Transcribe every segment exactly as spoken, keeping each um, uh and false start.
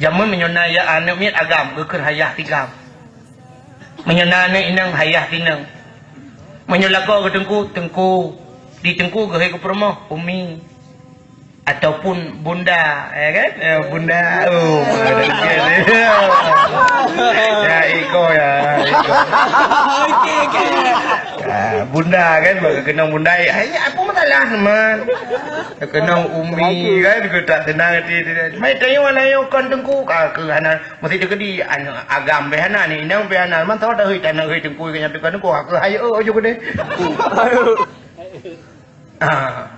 Jameun meunyoe na ya aneuk miet agam, geukheun hayah tigam. Meunyoe na aneuk inong, hayah tinong. Meunyoe lakoe geuteungku, teungku. Di teungku geuhôi keu peurumoh, umi. Ataupun bunda, ya kan? Ya, bunda. Oh, ada juga ni. Ya, iko ya, iko. Okey, okey. Ah, bunda kan, bak keunong bunda. Ai, apa masalah, teman? Keunong umi kan, kita tak senang hati. Mai tanya mana yang kon teungku, ka ke hana, mesti dia kedi, aneuk agam beh hana, ni inong beh hana. Man tahu dah, hui, tanah hui teungku, kan, tapi kon teungku, aku hayo, oh, juga deh. Ah.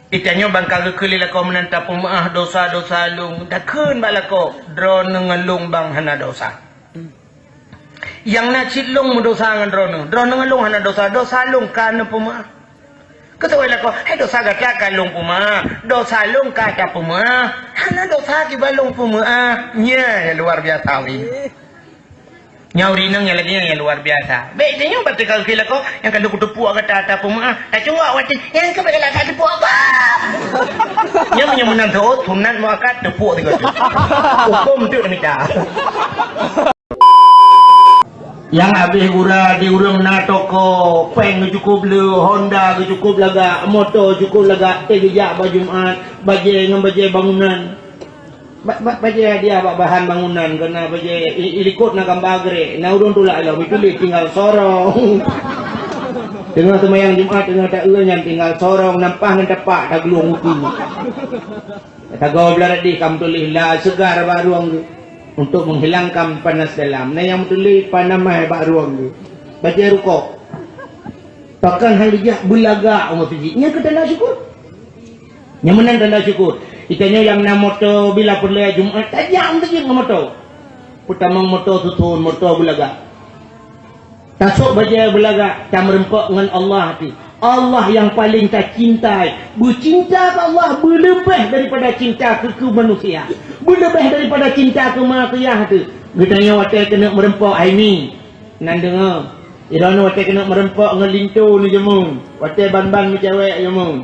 Itanyoe ban ka geukheun lé lakoe meunan tapeumeu'ah dosa-dosa lôn, takheun bak lakoe, droeneuh ngon lôn ban hana dosa. Nyang na cit lôn meudosa ngon droeneuh, droeneuh ngon lôn hana dosa, dosa lôn ka neupeumeu'ah. Keu saboh lakoe, hai dosa gata ka lôn peumeu'ah, dosa lôn ka tapeumeu'ah, hana dosa kiban lôn peumeu'ah. Nyan nyang luar biasa win. Nyoe ureueng inong nyang lagèe nyan nyang luar biasa. Bèk tanyoe batèe ka geukheun lakoe, nyang ka lheueh kuteupue gata ata peumeu'ah. Tacok watèe, nyang keubiet galak ka teupue apa? Nyoe meunyoe meunan teuôt, sunat muakkad teupue tiga tu. Huköm tu mita. Nyang habéh gura di ureueng na toko, péng geucukôp le, Honda geucukôp lagak, moto cukôp lagak, teuh geujak bak Jumat, bajèe ngon bajèe bangunan. Ba-, ba-, bajèe hadiah bak bahan bangunan, keu na bajèe i-, i likot na gamba grek, na ureueng tulak lom, ituléh tinggal sorong. Teungoh seumayang Jumat, teungoh taeu nyan tinggal sorong, nampah ngon tapak taglueng ukeue. Tagoe blah radeh ka meutuléh la segar bak rueng geuh, untuk menghilangkan panas dalam. Na nyang meutuléh panamai bak rueng geuh. Bajèe rukok. Pakon han geujak beulagak u meuseujid. Nyan keuh tanda syukur. Nyan meunan tanda syukur. Itanyoe nyang na moto bila peureulèe Jumat tajak meuseujid ngon moto. Peutamong moto susun, moto beulagak. Tasôk bajèe beulagak, tameureumpok ngon Allah teuh. Allah nyang paleng tacintai. Beucinta keu Allah beuleubèh daripada cinta keu, keu manusia. Beuleubèh daripada cinta keu manusia teuh. Geutanyoe watèe keuneuk meureumpok, hai mi. Nan deungö, droeneuh watèe keuneuk meureumpok ngon linto neujeumong, watèe ban-ban meucewek jeumong.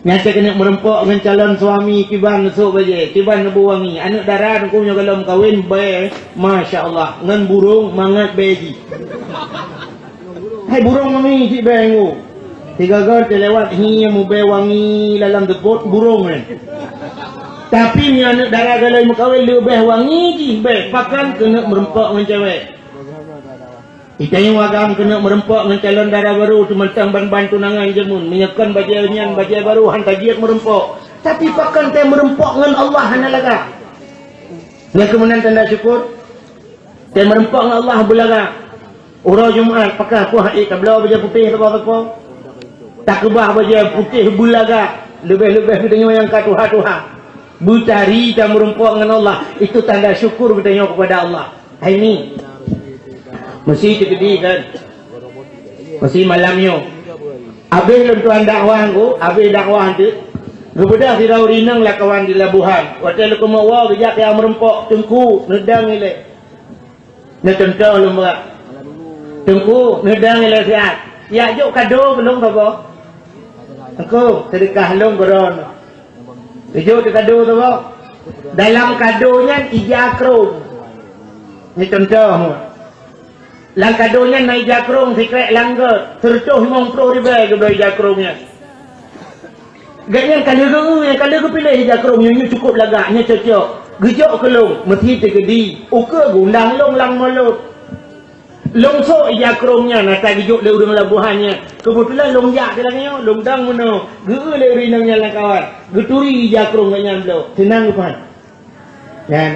Nyan watèe keuneuk meureumpok ngon calon suami kiban neusôk bajèe, kiban neubeuwangi. Aneuk dara teungku nyoe goh lom kawen bèe, masya Allah, ngon burông mangat bèe jih. Hai burông mami cit bèe ngô. Sigoe-goe teulewat hi meubèe wangi lam seupôt burông nyan. Tapi meunyoe aneuk dara goh lom meukawen leubèh wangi jih bèe, pakon keuneuk meureumpok ngon cewek. Itanyoe agam keuneuk meureumpok ngon calon dara barô, teumantong ban-ban tunangan jameun. Meunyoe kon bajèe nyan bajèe barô, han tajiet meureumpok. Tapi pakon teuh meureumpok ngon Allah hana lagak. Nyan keuh meunan tanda syukur. Teuh meureumpok ngon Allah beulagak. Uroe Jumat, pakon puih ék tabloe bajèe putéh sapo-sapo. Takeubah bajèe putéh beulagak. Leubèh-leubèh geutanyoe nyang ka tuha-tuha. Beutari tameureumpok ngon Allah. Itu tanda syukur geutanyoe kepada Allah. Hai mi. Meusi teukeudi kan. Meusi malam nyoe. Abéh lôn tuan dakwah ngku, abéh dakwah teuk. Geubeudôh sidroe ureueng inong lakawan di Labuhan. Watèe lôn keumeung woe geujak keu meureumpok, teungku, neudong ilèe. Neucuntoh lôn bak. Teungku, neudong ilèe siat. Jak jok kado keu lôn saboh. Teungku, seudeukah lôn keu droeneuh. Geujok di kado tu, boh. Dalam kado nyan ija krông. Nyoe cuntoh, boh. Lam kado nyan na ija krông sikrek langgôt, seureutôh limong ploh ribèe geubloe ija krông nyan. Gobnyan ka lheueh geu-, ka lheueh geupiléh ija krông nyoe, nyoe cukôp lagak, nyoe cocok. Geujok keu lôn, meusi teukeudi, ukeue geundang lôn lam mulôt. Lôn sôk ija krông nyan ata geujok lé ureueng Labuhan nyan. Keubeutulan lôn jak di lagoe nyoe, lôn dong meunoe, geu-eu lé ureueng inong nyan lam kawan. Geuturi ija krông gobnyan bloe, seunang geupan. Nyan,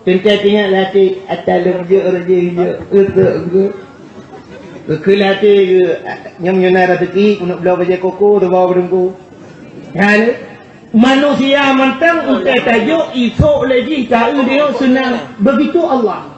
teuntèe teuingat lé até, ata lôn jok rajin jok, eusok geu. Geukheun lé até geu, nyang meunyoe na raseuki, keuneuk bloe bajèe koko, teubawa bak teungku. Nyan, manusia mantong utée tajok, isok lé jih, ta-eu deungon seunang. Begitu Allah.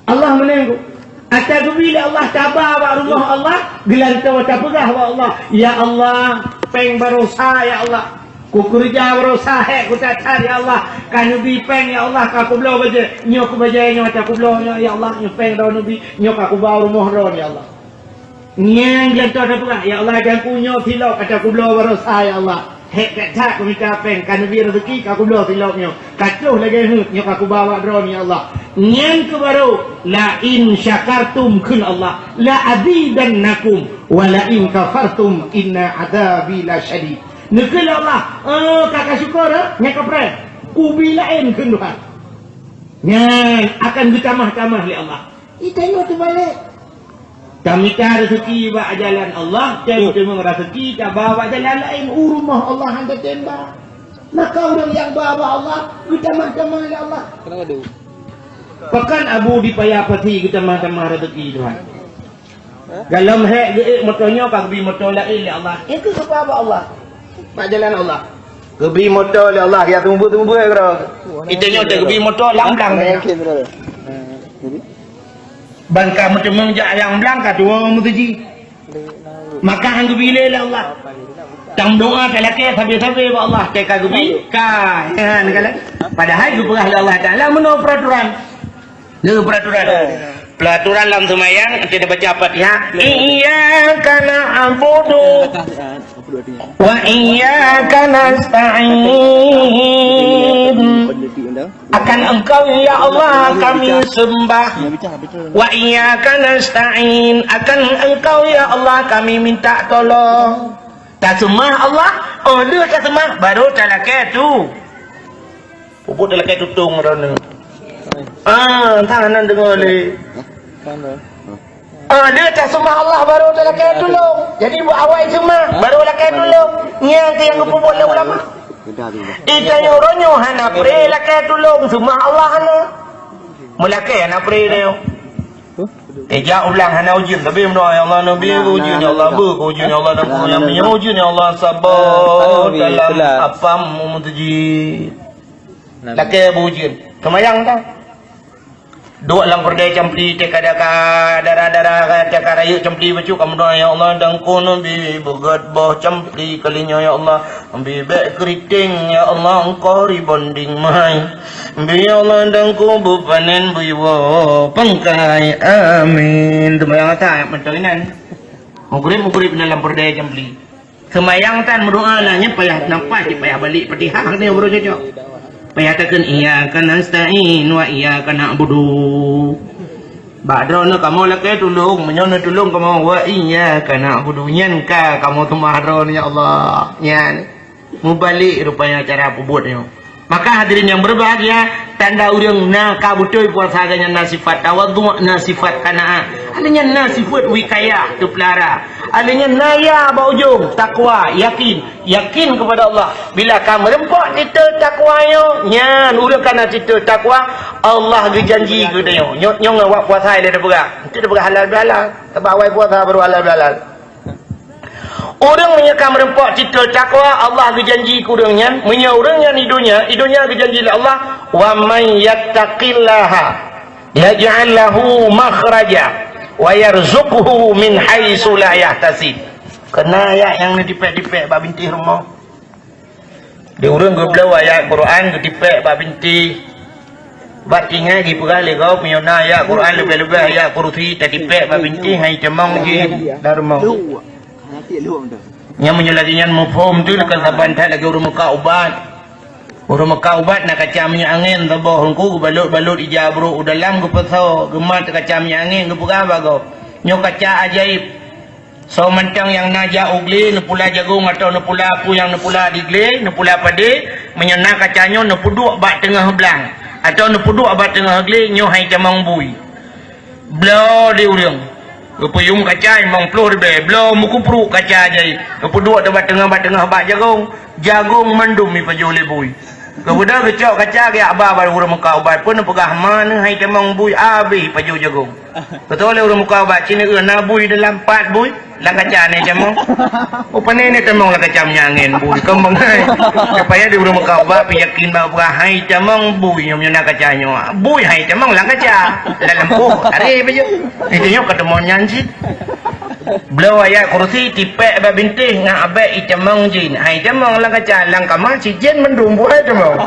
Allah meunan, ata geubi lé Allah taba bak rumoh Allah, geulantoe tapeugah bak Allah, "Ya Allah, péng baroesa, ya Allah. Kukeureuja baroesa hék kutatat, ya Allah. Ka neubi péng, ya Allah, ka kubloe bajèe. Nyoe keu bajèe nyoe ata kubloe nyoe, ya Allah, nyoe péng droe neubi, nyoe ka kuba u rumoh droe, ya Allah." Ngieng geulantoe tapeugah, "Ya Allah, dan ku nyoe silop ata kubloe baroesa, ya Allah." Hék that-that kumita péng, ka neubi raseuki ka kubloe silop nyoe. Ka troh lagée heuet nyoe ka kuba bak droeneuh, ya Allah. Nyan keuh barô, "La in syakartum," kheun Allah, "la azidannakum, wa la in kafartum inna adzabi lasyadid." Neukheun lé Allah, "Eh, ka, ka syukur, eh? Nyan kapreh. Kubi laén," kheun Tuhan. Nyan akan geutamah-tamah lé Allah. Geutanyoe teubalek. Tamita raseuki bak jalan Allah, teuteumong raseuki taba bak jalan laén. U rumoh Allah hana tem ba. Maka ureuëng nyang ba bak Allah, geutamah-tamah lé Allah. Pakon Abu di Paya Pasi geutamah-tamah raseuki Tuhan? Dalam hék geuék moto nyoe ka geubi moto laén lé Allah. Nyan keuh geuba bak Allah. Bak jalan Allah. Geubi moto lé Allah, ya teumeubeuet-teumeubeuet keudroe. Geutanyoe teuh geubi moto lam blang. Ban ka meuteumong jak lam blang ka tuwoe meutuji. Maka han geubi lé lé Allah. Tameudoa talakée sabe-sabe bak Allah, teuka geubi, ka, nyan, kan? Padahai geupeugah lé Allah Taala meunoe peuraturan. Nyoe peuraturan. Peuraturan lam seumayang, anté tabaca Fatihah. Iyyaka na'budu wa iyyaka nasta'in. Akan Engkau, ya Allah, kami sembah. Wa iyyaka nasta'in. Akan Engkau, ya Allah, kami minta tolong. Taseumah Allah, oh lheueh taseumah, barô talakée tu. Peubuet talakée tutong droeneuh. Ah, entah hana deungoe lé. Ah, lheueh taseumah Allah barô talakée tulông. Jadi, buet awai seumah, barô lakée tulông. Nyan keuh nyang geupeubuet lé ulama. Geutanyoe uroe nyoe hana pré lakée tulông, seumah Allah hana. Meulakée hana pré nyoe. Eh, jak u blang hana ujeuen, tapi meudoa, "Ya Allah, neubi ujeuen, ya Allah, beu ujeuen, ya Allah, dan nyang ujeuen, ya Allah, sabar dalam apam meutuji." Lakée beu ujeuen. Seumayang dah. Duek lam peureudai campli, teuka dara, dara-dara, teuka rayeuk campli bacut, kamoe doa, "Ya Allah, dan keu neubi beugét boh campli kali nyoe, ya Allah. Neubi bék keuriteng, ya Allah, engkau rebonding mai. Neubi, ya Allah, dan keu beupanen beuiwoe pangkai. Amin." Seumayang ata mantong inan. Mugrib-mugrib inan lam peureudai campli. Seumayang tan meudoa lah, nyan payah nampak cit, payah balek Fatihah nyoe baru cocok. Payah takheun, "Iyyaka nasta'in wa iyyaka na'budu." Bak droeneuh kamoe lakée tulông, meunyoe neutulông kamoe, "Wa iyyaka na'budu." Nyan ka kamoe seumah droeneuh, ya Allah. Nyan. Meubalek rupanya cara peubuet nyoe. Maka hadirin yang berbahagia, tanda ureuëng na ka beutôi puasa geuh nyan na sifat tawadhu, na sifat qanaah. Ada nyan na sifat wikayah, teupeulara. Ada nyan na ya bak ujong, takwa, yakin. Yakin kepada Allah. Bila ka meureumpok titel takwa nyoe, nyan ureuëng ka na titel takwa, Allah geujanji keu tanyoe. Nyoe, nyoe ngon wak puasa lé tapeugah. Itu tapeugah halal bihalal. Sabab awai puasa baru halal bihalal. Ureuëng meunyoe ka meureumpok titel takwa, Allah geujanji keu ureuëng nyan, meunyoe ureuëng nyan di donya, di donya geujanji lé Allah, "Wa man yattaqillaha yaj'al lahu makhraja wa yarzuqhu min haitsu la yahtasib." Keunan ayat nyang neudipék-dipék bak bintéh rumoh. Di ureuëng geubloe ayat Quran geutipék bak bintéh. Bak tinggai jipeugah lé gob, meunyoe na ayat Quran leubeh-leubeh ayat kursi tatipék bak bintéh, hai tamong jih lam rumoh. Nyan meunyoe lagée nyan muphom tu, kan saban that lagée ureuëng meukat ubat. Ureuëng meukat ubat na kaca minyeuk angén saboh, Teungku, geubalot-balot ija brok u dalam, geupeusoe, geumat kaca minyeuk angén, geupeugah bak gob, "Nyoe kaca ajaéb." Soe mantong nyang na jak u glé, neupula jagong atawa neupula peue nyang neupula di glé, neupula padé, meunyoe na kaca nyoe neupeuduek bak teungoh blang, atawa neupeuduek bak teungoh glé, nyoe hai tamong bui. Bloe lé ureuëng. Geupeuyuem kaca limong ploh ribée, bloe meukupruk kaca jai, geupeuduek bak teungoh, bak teungoh bak jagong, jagong mandum jipajoh lé bui. Geubeudôh geucok kaca geujak ba bak ureuëng meukat ubat, peue neupeugah, "Ma neuh hai tamong bui, abéh jipajoh jagong." Beutôi lé ureuëng meukat ubat, "Ci neueu na bui dalam, pat bui lam kaca nyoe tamong." "Oh, pane nyoe tamong lam kaca minyeuk angén bui, keu mangat." Supaya di ureuëng meukat ubat pih yakin bahwa hai tamong bui nyoe, nyoe na kaca nyoe. Bui hai tamong lam kaca, lam lampôh, aré baju. Itu nyoe ka tamong nyan cit. Bloe ayat kursi tipék bak bintéh ngon abék itamong jin. Hai tamong lam kaca, lam kama cit jin mandum buet tamong.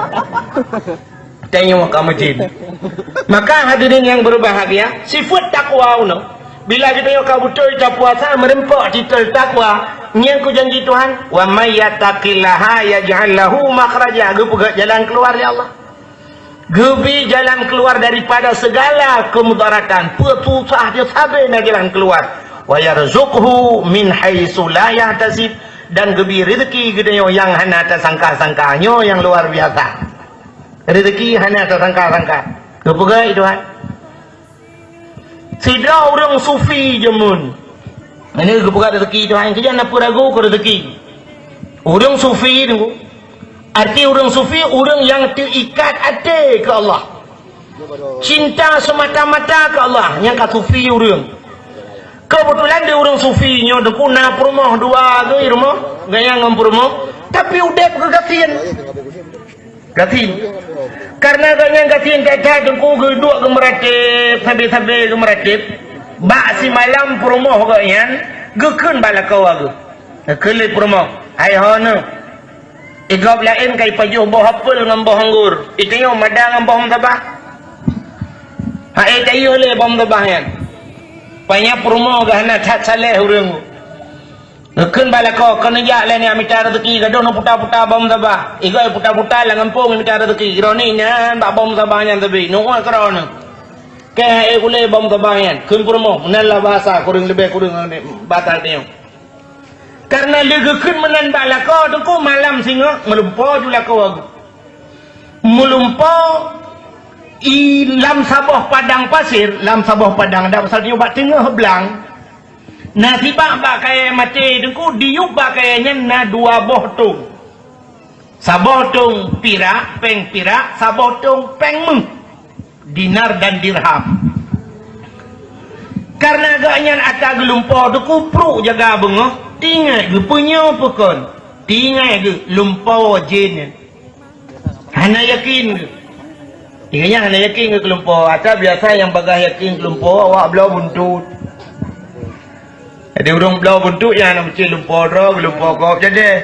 Tanyoe ka meujin. Maka hadirin yang berbahagia, sifat takwa unoe. Bila geutanyoe ka beutôi tapuasa meureumpok titel takwa, Nyan keuh janji Tuhan, "Wa may yattaqillaha yaj'al lahu makhraja." Geupeugah jalan keuluar lé Allah. Geubri jalan keuluar daripada segala kemudaratan, peue susah jih sabe na jalan keuluar. "Wa yarzuqhu min haitsu la yahtasib," dan geubri rezeki geutanyoe nyang hana tasangka-sangka, nyoe nyang luar biasa. Rezeki hana tasangka-sangka. Geupeugah Tuhan. Sidroe ureuëng sufi jameun. Ini geupeugah rezeki Tuhan, keu nyan na peue ragu keu rezeki. Ureuëng sufi tu, arti ureuëng sufi, ureuëng nyang teuikat até keu Allah. Cinta semata-mata keu Allah, nyang ka sufi ureuëng. Keubeutulan di ureuëng sufi nyoe teungku na peurumoh dua geuh rumoh, gaya ngon peurumoh, tapi udeb geuh gasien. Gasien. Karena gobnyan gasien that-that teungku geuduek geumeuratéb, sabe-sabe geumeuratéb. Bak simalam peurumoh gobnyan geukheun bak lakoe geuh. Geukheun lé peurumoh, "Hai ho neuh, i gob laén ka ipajoh boh apel ngon boh anggor, i tanyoe mada ngon boh meusabah. Hai tayue lé boh meusabah nyan." Panya peurumoh geuh hana that saleh ureuëng. Geukheun bak lakoe, "Kon neujak lé nyak mita rezeki, gadôh neuputa-puta boh meusabah." Igoe puta-puta lam gampông mita rezeki. Droeneuh inan bak boh meusabah nyan sabe, neuwoe keudroe neuh. Keu hai ék ulée boh meusabah nyan, kheun peurumoh, meunan lah bahasa kureueng leubeh kureueng bahasa tanyoe. Karena lé geukheun meunan bak lakoe teungku, malam singoh meulumpo ju lakoe geuh. Meulumpo i lam saboh padang pasir, lam saboh padang, dak pasal nyoe bak teungoh blang. Na sibak bak kayée maté teungku, diyueb bak kayée nyan na dua boh tong. Saboh tong pirak, péng pirak, saboh tong péng méuh, dinar dan dirham. Karena gobnyan ata geulumpo teungku pruek jaga beungoh, tingai geupeunyoe peukon, tingai geu lumpo jén nyan. Hana yakin geuh. Ingat nyan hana yakin geuh keulumpo. Ata biasa nyang bagaih yakin keulumpo awak bloe buntut. Jadi ureuëng bloe buntut nyang hana meucit lumpo droe, geulumpo gob jadi.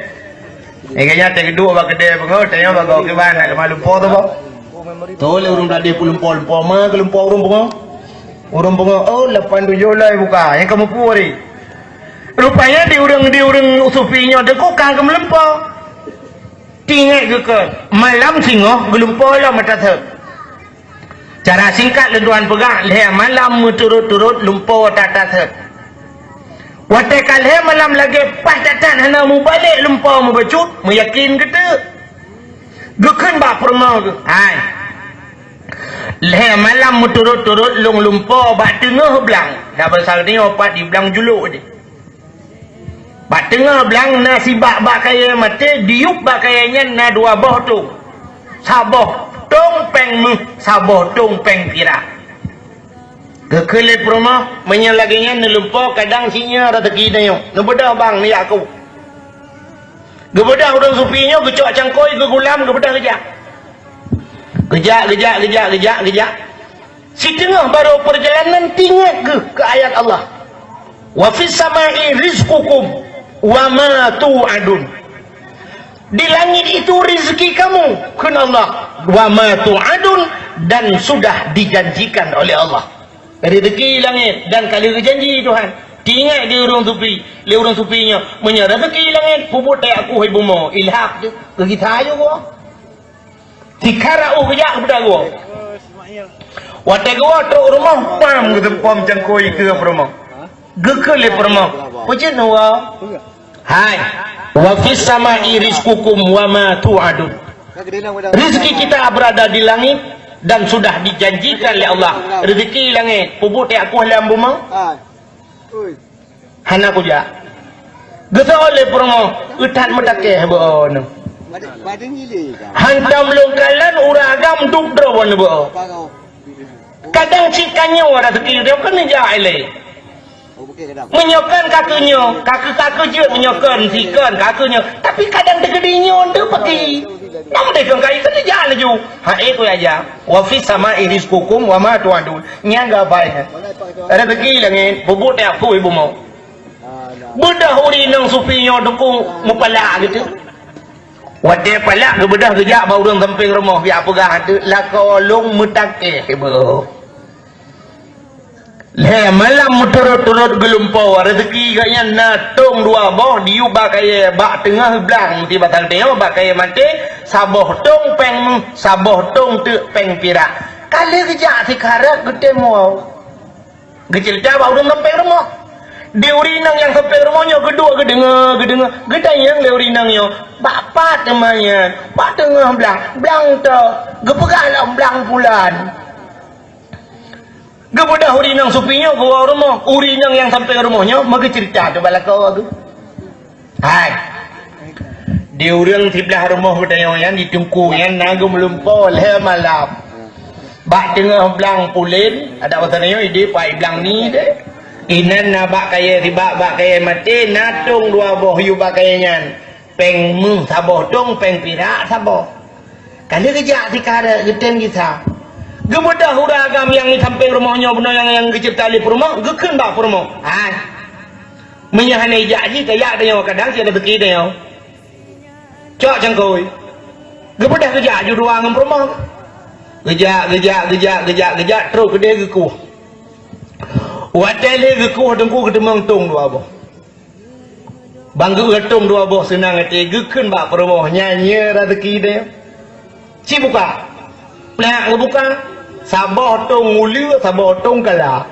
Ingat nyan teuduek bak keudée beungoh, tanya bak gob kiban nak keumah lumpo tu boh. Tu lé ureuëng tadi peulumpo-lumpo ma keulumpo ureuëng beungoh. Ureuëng beungoh, "Oh, lapan tujoh lai buka." Nyang ka meupue hari. Rupanya di ureuëng, di ureuëng sufi nyoe teungku ka geumeulumpo. Tingai geukheun, malam singoh geulumpo lom ata sot. Cara singkat lôn tuan peugah, lhée malam meuturot-turot lumpo ata sot. Watée ka lhée malam lagée paih that-that hana mubalek lumpo mubacut, meuyakin geuteuk. Geukheun bak peurumoh geuh, "Hai, lhée malam meuturot-turot lôn lumpo bak teungoh blang." Dak basa nyoe pat di blang julok deh. Bak teungoh blang na sibak bak kayée maté, diyueb bak kayée nyan na dua boh tong. Saboh tong péng méuh, saboh tong péng pirak. Geukheun lé peurumoh, meunyoe lagée nyan neulumpo kadang sinyoe rezeki tanyoe. Neubeudôh bang, neujak ku. Geubeudôh ureuëng sufi nyoe geucok cangkôi geugulam geubeudôh geujak. Geujak, geujak, geujak, geujak, geujak. Siteungoh barô peurjalanan tingat geuh keu ayat Allah. "Wa fis samai rizqukum wa ma tu'adun." Di langit itu rezeki kamu, kheun Allah. "Wa ma tu'adun," dan sudah dijanjikan oleh Allah. Rezeki langit dan ka lheueh geujanji Tuhan. Tingat di ureuëng sufi, lé ureuëng sufi nyoe, meunyoe rezeki langit, peubuet tajak kueh i bumoe, ilhak tu, keu gisa ayu geuh. Tikara uh geujak keupada geuh. Watée geuwoe trok rumoh, pam geuteupom cangkôi keu peurumoh. Geukheun lé peurumoh, "Peue jeuet neuwoe?" "Hai, wa fis samai rizqukum wa ma tu'adun." Rezeki kita berada di langit dan sudah dijanjikan lé Allah. Rezeki langit, peubuet tajak kueh lam bumoe. Hana kujak. Geuseuôt lé peurumoh, "Ih, that meutakeh beuo neuh. Hantom lôn kalon ureuëng agam duek droe beuo." Kadang cit ka nyoe rezeki droe keuneuk jak ilée. Meunyoe kon ka keu nyoe, ka keu, ka keu jeuet meunyoe kon, si kon, ka keu nyoe. Tapi kadang teukeudi nyoe teuh paki. Nam deh kon kai keuneuk jak laju. Ha, eh, ku ya, ya. "Wa fis samai rizqukum wa ma tu'adun." Nyang geuhafai nyan. Rezeki langit, peubuet tajak kueh i bumoe. Beudôh ureuëng inong sufi nyoe teungku meupalak gitu. Watée palak geubeudôh geujak bak ureuëng sampéng rumoh, jak peugah, "Lakoe lôn meutakeh beuo." Lhèe malam meuturot-turot geulumpoe, raseuki geuh nyan na tông dua boh diyueb bak kayèe bak teungoh blang, tiba-tiba bak kayèe maté, saboh tông péng méuh, saboh tông teuk péng pirak. Ka lheueh geujak sikarat geutem woe. Geuceurita bak ureueng sampéng rumoh. Di ureueng inong nyang sampéng rumoh nyoe geuduek geudeungoe, geudeungoe, geutanyong lé ureueng inong nyoe, "Bak pat teuma nyan?" "Bak teungoh blang." "Blang toh?" Geupeugah lom, "Blang pulan." Geubeudôh ureueng inong supi nyoe geuwoe rumoh, ureueng inong nyang sampéng rumoh nyoe meugeuceurita teuma lakoe geuh. Hai. Di ureueng siblah rumoh geutanyoe nyan, di teungku nyan na geumeulumpoe lhèe malam. Bak teungoh blang pulen, adak basa tanyoe idéh pai blang ni deh. Inan na bak kayèe sibak, bak kayèe maté, na tông dua boh yub bak kayèe nyan. Péng méuh saboh tông, péng pirak saboh. Ka lheueh geujak sikarat geutem gisa. Geubeudôh ureueng agam nyang di sampéng rumoh nyoe bunoe nyang, nyang geuceurita lé peurumoh, geukheun bak peurumoh, "Hai, meunyoe hana ijak jih, tajak tanyoe kadang cit raseuki tanyoe. Cok cangkôi." Geubeudôh geujak ju dua ngon peurumoh. Geujak, geujak, geujak, geujak, geujak, trok keudéh geukueh. Watèe lheueh geukueh teungku geuteumeung tông dua boh. Ban geueu tông dua boh seunang até geukheun bak peurumoh, "Nyan yue raseuki deh." Ci buka. Plak geubuka. Saboh tông uleue, saboh tông kala.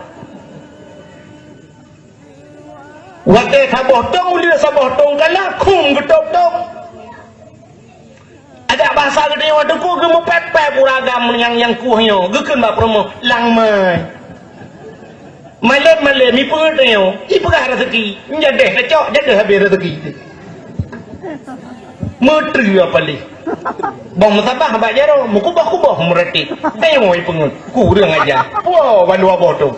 Watèe saboh tông uleue, saboh tông kala, khum geutôp-tôp. Adak basa geutanyoe teungku geumeupèp-pèp ureueng agam nyang, nyang kueh nyoe, geukheun bak peurumoh, "Lang mai." Malém-malém, ipeugah tanyoe, ipeugah raseuki, jadeh tacok, jadeh habéh raseuki. Meuteue apa lé? Boh meusaboh bak jaroe, meukuboh-kuboh meuratéb. Tanyoe ipeungeut, kureueng aja. Poh, ban dua boh tông.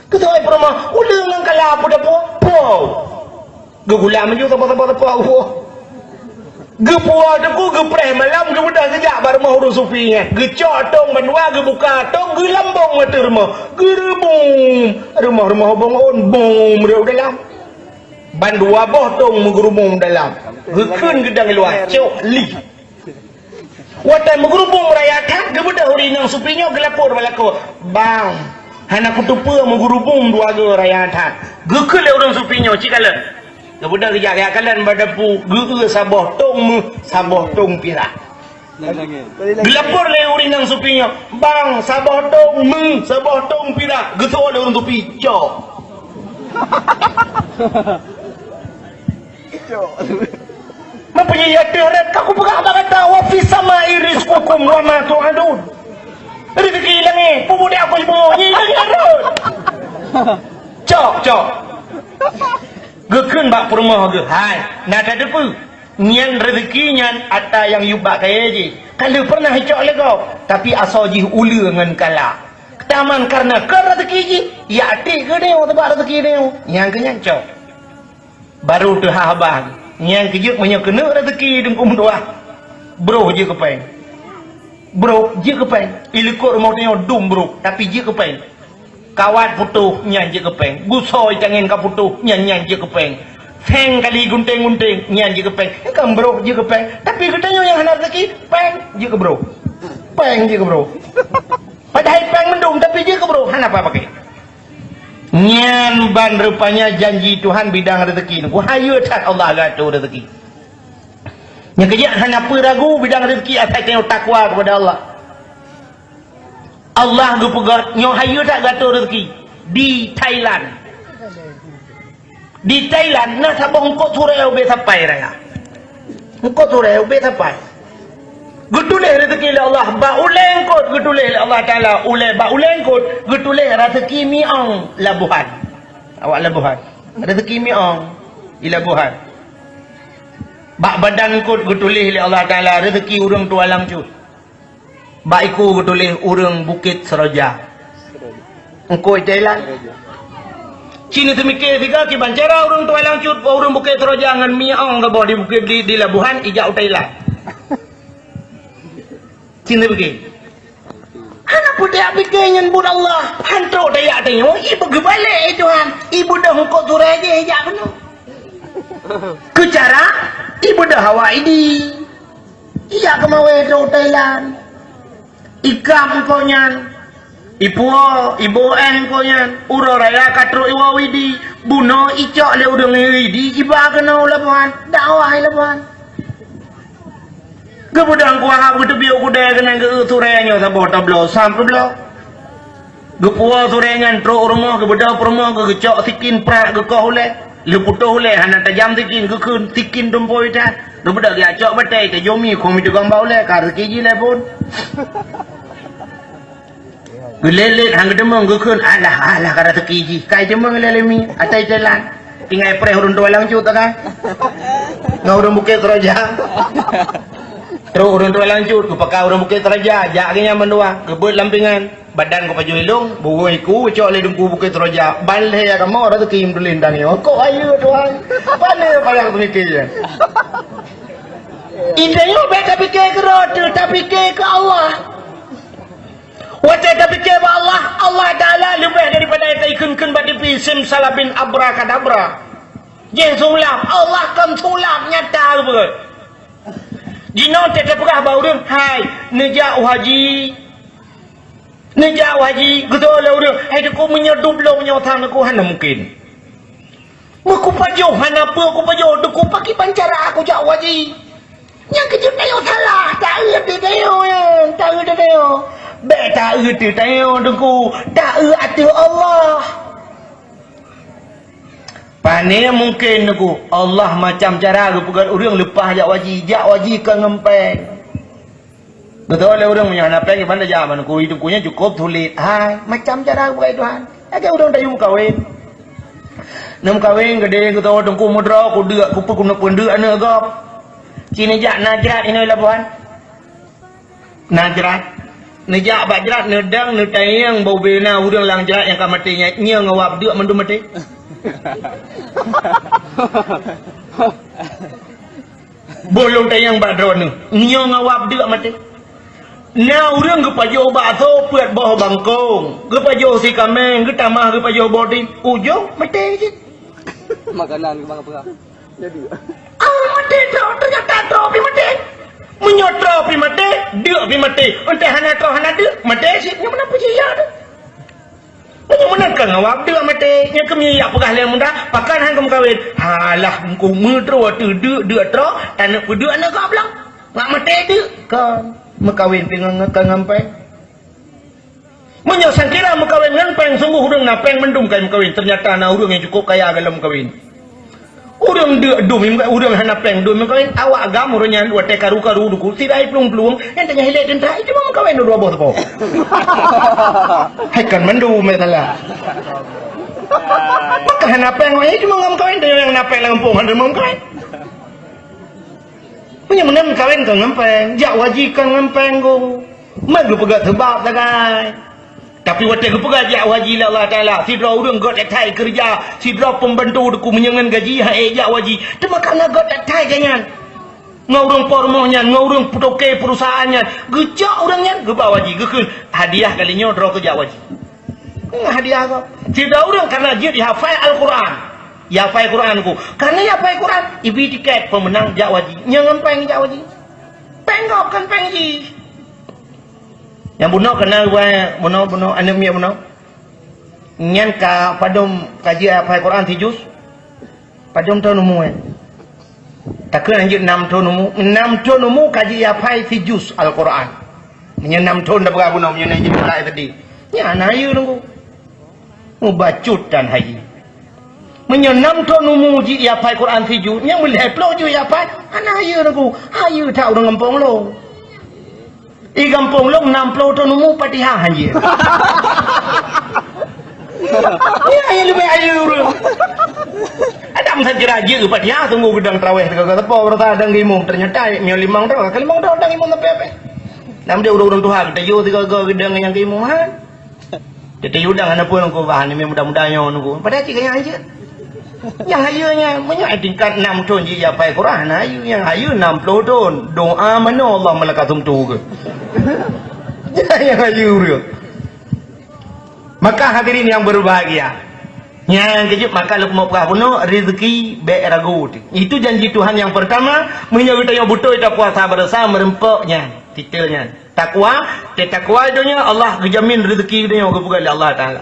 Keusoe peurumoh, uleue ngon kala peue tapuwoe? Poh. Geugula maju saboh-saboh teupeu Allah. Geupuwoe teungku, geupreh malam, geubeudôh geujak bak rumoh ureueng sufi nyan. Geucok tông bandua, geubuka tông, geulambong ateueh rumoh. Geureubum. Rumoh-rumoh bong ôn, bum, rhot u dalam. Ban dua boh tông meugeurubum dalam. Geukheun geudong luwa, cok li. Watèe meugeurubum raya that, geubeudôh ureueng inong supi nyoe geulapor bak lakoe, "Bang, hana kuteupeu meugeurubum dua goe raya that." Geukheun lé ureueng supi nyoe, "Ci kalon." Geubeudôh geujak, geujak kalon bak dapu, geueu saboh tông méuh, saboh tông pirak. Geulapor lé ureueng inong supi nyoe, "Bang, saboh tông méuh, saboh tông pirak." Geusoe lé ureueng supi, "Cok." Mempunyai hati rot, ka kupeugah bak gata, "Wa fis sama'i rizqukum wa ma tu'adun." Rezeki langét, peue buet aku ibu, nyan langét rot. Cok, cok. Geukheun bak peurumoh geuh, "Hai, na tateupeue? Nyan rezeki nyan ata nyang yub bak kayèe jih. Ka lheueh pernah icok lé gob, tapi asoe jih uleue ngon kala. Teuma kareuna kon rezeki jih, ya até keu nyoe teubak rezeki nyoe." Nyang keu nyan cok. Barô teuhah haba. Nyang keujeuet meunyoe keuneuk raseuki deungku meutuah, broh jeuet keu péng. Broh jeuet keu péng. I likot rumoh tanyoe dum broh, tapi jeuet keu péng. Kawat putôh, nyan jeuet keu péng. Busoe tangen ka putôh, nyan, nyan jeuet keu péng. Seng kali gunténg-gunténg, nyan jeuet keu péng. Kan broh jeuet keu péng. Tapi geutanyoe nyang hana raseuki, péng jeuet keu broh. Péng jeuet keu broh. Padahai péng mandum, tapi jeuet keu broh, hana apa pakai. Nyan ban rupanya janji Tuhan bidang rezeki. Ku hayeue that Allah geuatur rezeki. Nyang keujeuet hana peue ragu bidang rezeki asai tanyoe takwa kepada Allah. Allah geupeugah nyoe hayeue that geuatur rezeki di Thailand. Di Thailand na saboh eungkôt surée ubé sapai raya. Eungkôt surée ubé sapai. Geutuléh rezeki lé Allah bak ulée eungkôt, geutuléh lé Allah Taala ulée bak ulée eungkôt, geutuléh rezeki miong labohan. Awak labohan. Rezeki miong di labohan. Bak badan eungkôt geutuléh lé Allah Taala rezeki ureuëng tualang cut. Bak iku geutuléh ureuëng Bukét Seroja. Eungkôt Thailand. Cit neuseumiké sigoe kiban cara ureuëng tualang cut, ureuëng Bukét Seroja ngon miong gaboh di bukét di, di labohan ijak u Thailand. Cit neuseumiké. Hana peue tajak piké nyan buet Allah. Hanto tajak tanyoe, ipeugeubalik, eh Tuhan. Ibeudôh eungkôt surée jih ijak keunoe. Keu cara ibeudôh awak idi. Ijak keumawé trok Thailand. Ikab eungkôt nyan. Ipuwoe, iboh éh ko nyan, uroe raya ka trok iwoe u Idi, bunoe icok lé ureuëng Idi, iba keunoe u lapohan, dakwah i lapohan. Geubeudôh kuah geuteubiet u keudè keunan geu-eu surée nyoe saboh tabloe sam keubloe. Geupuwoe surée nyan trok u rumoh, geubeudôh peurumoh, geucok sikin prak geukoh ulée. Leuputôh ulée hana tajam sikin, geukheun sikin tumpôi that. Geubeudôh geujak cok batée, tajom ié kong miteugom bak ulée, ka rezeki jih lé phon. Geulét-lét han geuteumeung, geukheun, "Alah, alah, ka raseuki jih." Kai teumeung lé lemi, atai jalan. Tinggai preh ureuëng tualang cut kan. Ngon ureuëng Bukét Seuraja. Trok ureuëng tualang cut, geupakat ureuëng Bukét Seuraja, jak geuhnyan mandua, geubeuet lam pingan. Badan geupajoh ilong, bungöng iku, cok lé Teungku Bukét Seuraja. Ban lhée kamoe raseuki meutulén tanyoe. Kok ayeue Tuhan? Pane payah peumiké nyan? Intat nyoe bék tapike keu droe teuh, tapike keu Allah. Watée tapike bak Allah, Allah Taala leubeh daripada nyang taikheun-kheun bak tipi, simsalabim, abrakadabra. Jih sulap, Allah kon sulap nyata geupeugah. Jinoe teupeugah bak ureuëng, "Hai, neujak u haji." Neujak u haji, geutôi lé ureuëng, "Hai, Teungku, meunyoe dub lôn nyoe sang Teungku hana mungken." Meukupajoh hana peue kupajoh, Teungku, pakriban cara kujak u haji? Nyang keujeuet tanyoe salah, taeu teuh tanyoe nyan, taeu teuh tanyoe. Bék taeu teuh tanyoe, Teungku, taeu ateueh Allah. Pane mungken, Teungku, Allah macam cara geupeugöt ureuëng leupah jak u haji, jak u haji kon ngon péng. Beutôi lé ureuëng meunyoe hana péng, kiban tajak, ban kui teungku nyan cukôp sulet. Hai, macam cara geupeugah Tuhan. Lagée ureuëng tayue meukawen. Neumeukawen geude geutanyoe teungku meudroe, kudeuk, kupeue keuneuk peundeuk aneuëk gob. Ci neujak na jrat inoe lapohan. Na jrat. Neujak bak jrat, neudang, neutanyong bak ubena ureuëng lam jrat nyang ka maté nyan, nyoe ngon wab deuk mandum maté. Boh lôn tanyong bak droeneuh, nyoe ngon wab deuk maté. Na ureuëng geupajoh bakso peuet boh bangkong, geupajoh sikameng, geutamah geupajoh bodeh, ujong maté cit. Makanan keu bangka peurah. Jadi. Ah, maté droe, teunyata droe pih maté. Meunyoe droe pih maté, deuk pih maté. Entah hana droe hana deuk, maté cit. Nyoe meunan peujih ya tu. Meunyoe meunan ka ngon wab deuk maté, nyang keumiet jak peugah lé muda, pakon han keu meukawen? Halah, meudroe teuh deuk, deuk troe, taneuk peudeuk aneuëk gob lom. Ngat maté deuk, kon meukawen pih ngon, ngon, ngon péng. Meunyoe sangkira meukawen ngon péng, sunggoh ureuëng na péng mandum kai meukawen, teunyata na ureuëng nyang cukôp kaya golom meukawen. Ureuëng deuk dum, ureuëng hana péng dum meukawen, awak agam ureuëng nyan watée karu-karu duku, sidai plueng-plueng, nyang teunyah ilée teuntah, cuma meukawen dua boh teupô. Hai kan mandum, meusalah. Maka hana péng, wahai cuma ngon meukawen, teunyang na péng lam gampông, hana meukawen. Meunyoe meunan meukawen kon ngon péng, jak u haji kon ngon péng, go. Man geupeugah seubab sagai. Tapi watée geupeugah jak u haji lé Allah Taala, sidroe ureuëng göt that-that keureuja, sidroe peumbantu teungku meunyoe ngon gaji han ék jak u haji, teuma ka na göt that-that geuh nyan. Ngon ureuëng po rumoh nyan, ngon ureuëng peutoke peurusahaan nyan, geucok ureuëng nyan geuba u haji, geukheun hadiah kali nyoe droe keu jak u haji. Ngon hadiah kah? Sidroe ureuëng kana jeuet jihafai Al-Quran. Jihafai Quran ku. Kana jihafai Quran, ibi tiket peumeunang jak u haji. Nyan ngon péng jak u haji. Péng gob kon péng jih. Nyang bunoe kana bunoe, bunoe, aneuëk miet bunoe. Nyan ka padum ka jeuet hafai Quran sijus? Padum thon umu, eh? Takheun hanjeuet nam thon umu. Nam thon umu ka jeuet hafai sijus Al-Quran. Meunyoe nam thon dah beurah bunoe, meunyoe na jeuet mulai tadi. Nyan hana hayeue nunggu. Mubacut dan hayeue. Meunyoe nam thon umu jeuet hafai Quran sijus, nyang meulhèe ploh jeuet hafai, hana hayeue nunggu. Hayeue that ureuëng gampông lôn. Di gampông lôn nam ploh thon umu Fatihah hanjeuet. Nyan nyang leubeh hayeue ureuëng. Adam saja jeuet Fatihah, tunggu geudang traweh teuka-teuka teupô, rasa dang geuimum. Teunyata nyoe limong droe, ka limong droe dang imum sampai-sampai. Nam dia ureuëng-ureuëng tuha, geutayoe teuka-teuka geudang nyang geuimum, ha? Teuta yudang hana peue nunggu bah, ni muda-muda nyoe nunggu. Padahai cit nyang hayeue. Nyang hayeue nyan, meunyoe tingkat nam thon jeuet hafai Quran, hana hayeue. Nyang hayeue nam ploh thon. Doa manoe Allah malaikat sumtu keu. Nyang hayeue ureuëng. Maka hadirin yang berbahagia, nyang keujeuet maka lôn peugah bunoe, rezeki bék ragu. Itu janji Tuhan yang pertama, meunyoe geutanyoe beutôi tapuasa beurasa meureumpok nyan, titel nyan. Takwa, teutakwa donya, Allah geujamin rezeki donya geupeugah lé Allah Taala.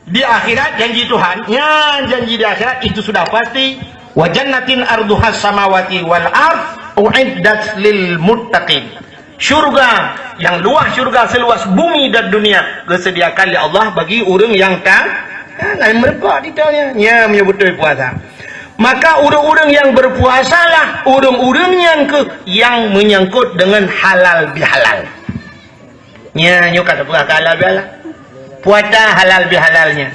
Di akhirat janji Tuhan, nyan janji di akhirat itu sudah pasti. "Wa jannatin arduhas samawati wal ard uiddat lil muttaqin." Syurga yang luas syurga seluas bumi dan dunia geusediakan lé Allah bagi ureuëng yang ta-, nyang meureumpok di donya, nyang meunyoe beutôi puasa. Maka ureuëng-ureuëng nyang berpuasalah, ureuëng-ureuëng nyan keuh nyang menyangkut dengan halal bihalal. Nya, nyoe ka teupeugah halal bihalal. Puasa halal bihalalnya.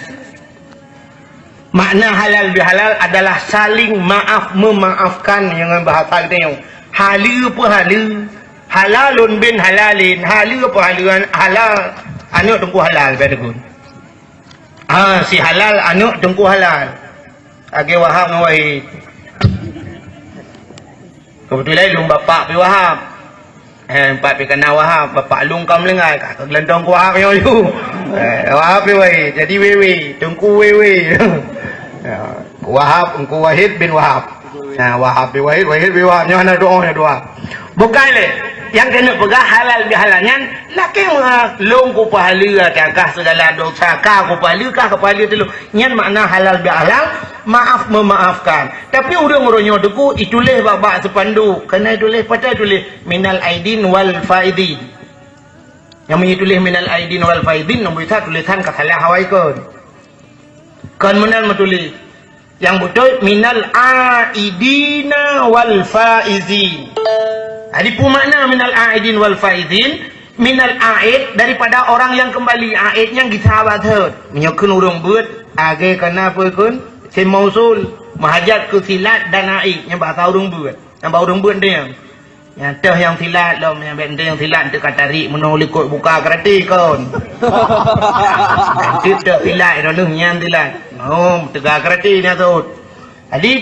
Makna halal bihalal adalah saling maaf memaafkan, dengan bahasa geutanyoe. Haleue peuhaleue, halalun bin halalin, haleue peuhaleue, halal, aneuk teungku halal, bèk teukun. Ha, si halal aneuk teungku halal. Lagèe Wahab ngon Wahid. Keubeutulan lôn bapak pi Wahab. Eh, empat pi kana Wahab, bapak lôn ka meulinggai, ka keugeulantong keu Wahab nyoe laju. Eh, Wahab pi Wahid, jadi Wewe, Teungku Wewe. Ya, Wahab, Teungku Wahid bin Wahab. Nah, Wahab pi Wahid, Wahid pi Wahab. Nyoe hana doa, nyoe doa. Bukai lé. Nyang keuneuk peugah halal bihalal nyan, lakèe meuah lôn kupeuhaleue, takah segala dosa, ka kupeuhaleue, ka kupeuhaleue teulheueh. Nyan makna halal bihalal, maaf memaafkan. Tapi ureuëng-ureuëng nyoe teungku ituléh bak-bak seupanduk. Kana ituléh, patai tuléh, "Minal aidin wal faidin." Nyang meunyoe tuléh "minal aidin wal faidin", nang bisa tulésan ka salah awai kon. Kon meunan meutuléh. Nyang beutôi, "Minal aidina wal faizin." Jadi, peue makna "minal aidin wal faizin"? Minal aid, daripada orang yang kembali. Aid nyang gisa bak thot. Meunyoe kheun ureuëng beuet, lagèe kana peue kheun? Isim mausul, meuhajat keu silat dan aid, nyang bahasa ureuëng beuet. Nyang bak ureuëng beuet nyan. Nyang toh nyang silat lom, nyang bèk nyang silat teuka tarék meunoe likot buka karate kon. Nyang toh silat, nyan silat. Oh, teuga karate nyan tu. Jadi,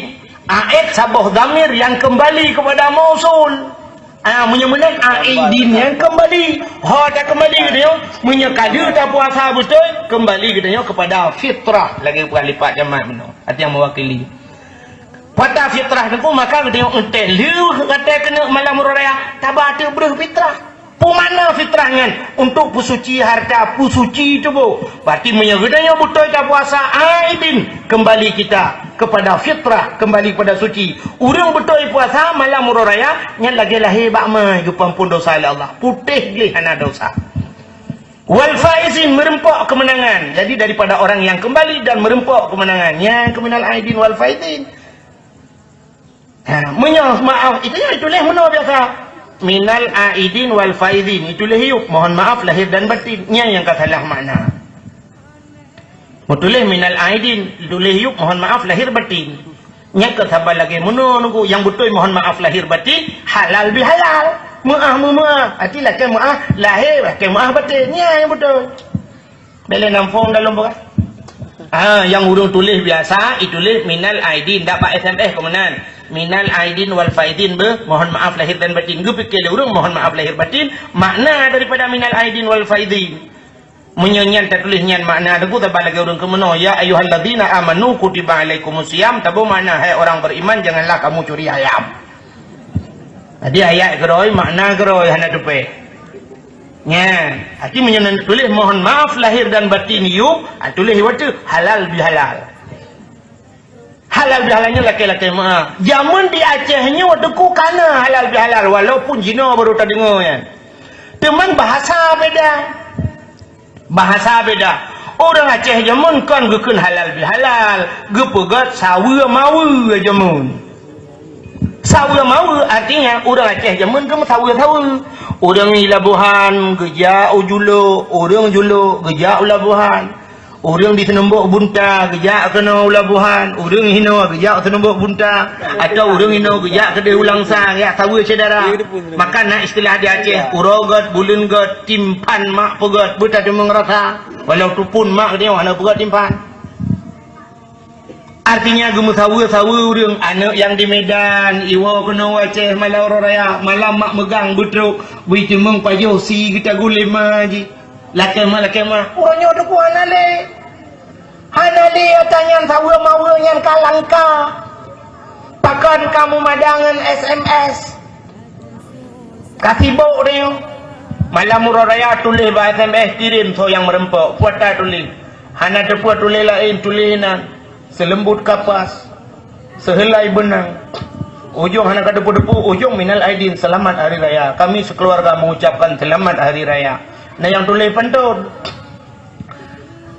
aid saboh dhamir yang kembali kepada mausul. Ah, meunyoe meunan, aidin nyang kembali. Ho takeumbali geutanyoe, meunyoe ka lheueh tapuasa beutôi, keumbali geutanyoe keupada fitrah, lagèe peugah lipat jamak meunoe. Arti nyang meuwakili. Pada fitrah teungku, maka geutanyoe eunteuk lheueh gata keuneuk malam uroe raya, taba teuk breueh fitrah. Peue makna fitrah nyan? Untuk peusuci harta, peusuci tuboh. Berarti meunyoe geutanyoe beutôi tapuasa, aidin, kembali kita kepada fitrah, kembali kepada suci. Ureuëng beutôi puasa malam uroe raya, nyan lagèe lahé bak ma geupeuampon dosa lé Allah. Putéh gleh hana dosa. Wal faizin, meureumpok keumeunangan. Jadi daripada orang yang kembali dan meureumpok keumeunangan. Nyan keuh minal aidin wal faizin. Ha, meunyoe maaf, itu nyang dituléh meunoe biasa. Minal aidin wal faizin, dituléh yup, mohon maaf lahir dan batin. Nyan nyang ka salah makna. Meutuléh minal aidin, dituléh yup, mohon maaf lahir batin. Nyan ka saban lagèe meunoe nunggu, nyang beutôi mohon maaf lahir batin, halal bihalal. Meuah meumeuah, arti lakèe meuah lahé, lakèe meuah batin. Nyan nyang beutôi. Bèk lé nam phôn dalam beurah. Ah, nyang ureuëng tuléh biasa, ituléh minal aidin, dak bak S M S keuh meunan. Minal aidin wal faizin beuh, mohon maaf lahir dan batin. Geupike lé ureuëng mohon maaf lahir batin, makna daripada minal aidin wal faizin. Meunyoe nyan tatuléh nyan makna teungku, saban lagèe ureuëng keuh meunoe, "Ya ayyuhalladzina amanu kutiba alaikumus siyam", saboh makna, "Hai orang beriman, janganlah kamu curi ayam." Jadi ayat keudroe, makna keudroe hana teupèh. Nyan, arti meunyoe na tuléh mohon maaf lahir dan batin yup, ha, tuléh watèe halal bihalal. Halal bihalal nyan lakèe-lakèe meuah. Jameun di Aceh nyoe teungku kana halal bihalal, walaupun jinoe baru tadeungoe nyan. Teuma bahasa beda. Bahasa beda. Ureuëng Aceh jameun kon geukheun halal bihalal, geupeugöt saweue maweue jameun. Saweue maweue artinya ureuëng Aceh jameun geumeusaweue-saweue. Ureuëng di Labuhan geujak u Julok, ureuëng Julok geujak u Labuhan. Ureuëng di Seunumbok Bunta geujak keunoe u Labuhan, ureuëng hinoe geujak Seunumbok Bunta, atawa ureuëng hinoe geujak keudeh u Langsa, geujak saweue syedara. Maka na istilah di Aceh, uroe göt, buleuen göt, timphan mak peugöt, beutadeungoe rasa. Walaupun mak geutanyoe hana peugöt timphan. Artinya geumeusaweue-saweue ureuëng, aneuëk nyang di Medan, iwoe keunoe u Aceh malam uroe raya, malam mak meugang beutrok, bui teumeung pajoh sie geutagun lé ma jih. Lakèe ma, lakèe ma. Uroe nyoe teungku hana lé. Hana lé ata nyan saweue maweue nyan ka langka. Pakon ka meumada ngon S M S. Ka sibok tanyoe. Malam uroe raya tuléh bak S M S kirém soe nyang meureumpok, peue ata tuléh. Hana teupeue tuléh laén, tuléh inan, seuleumbot kapas, seuheulai beunang. Ujong hana ka teupeue-teupeue, ujong minal aidin, selamat hari raya. Kami sekeluarga mengucapkan selamat hari raya. Na nyang tuléh pantôn.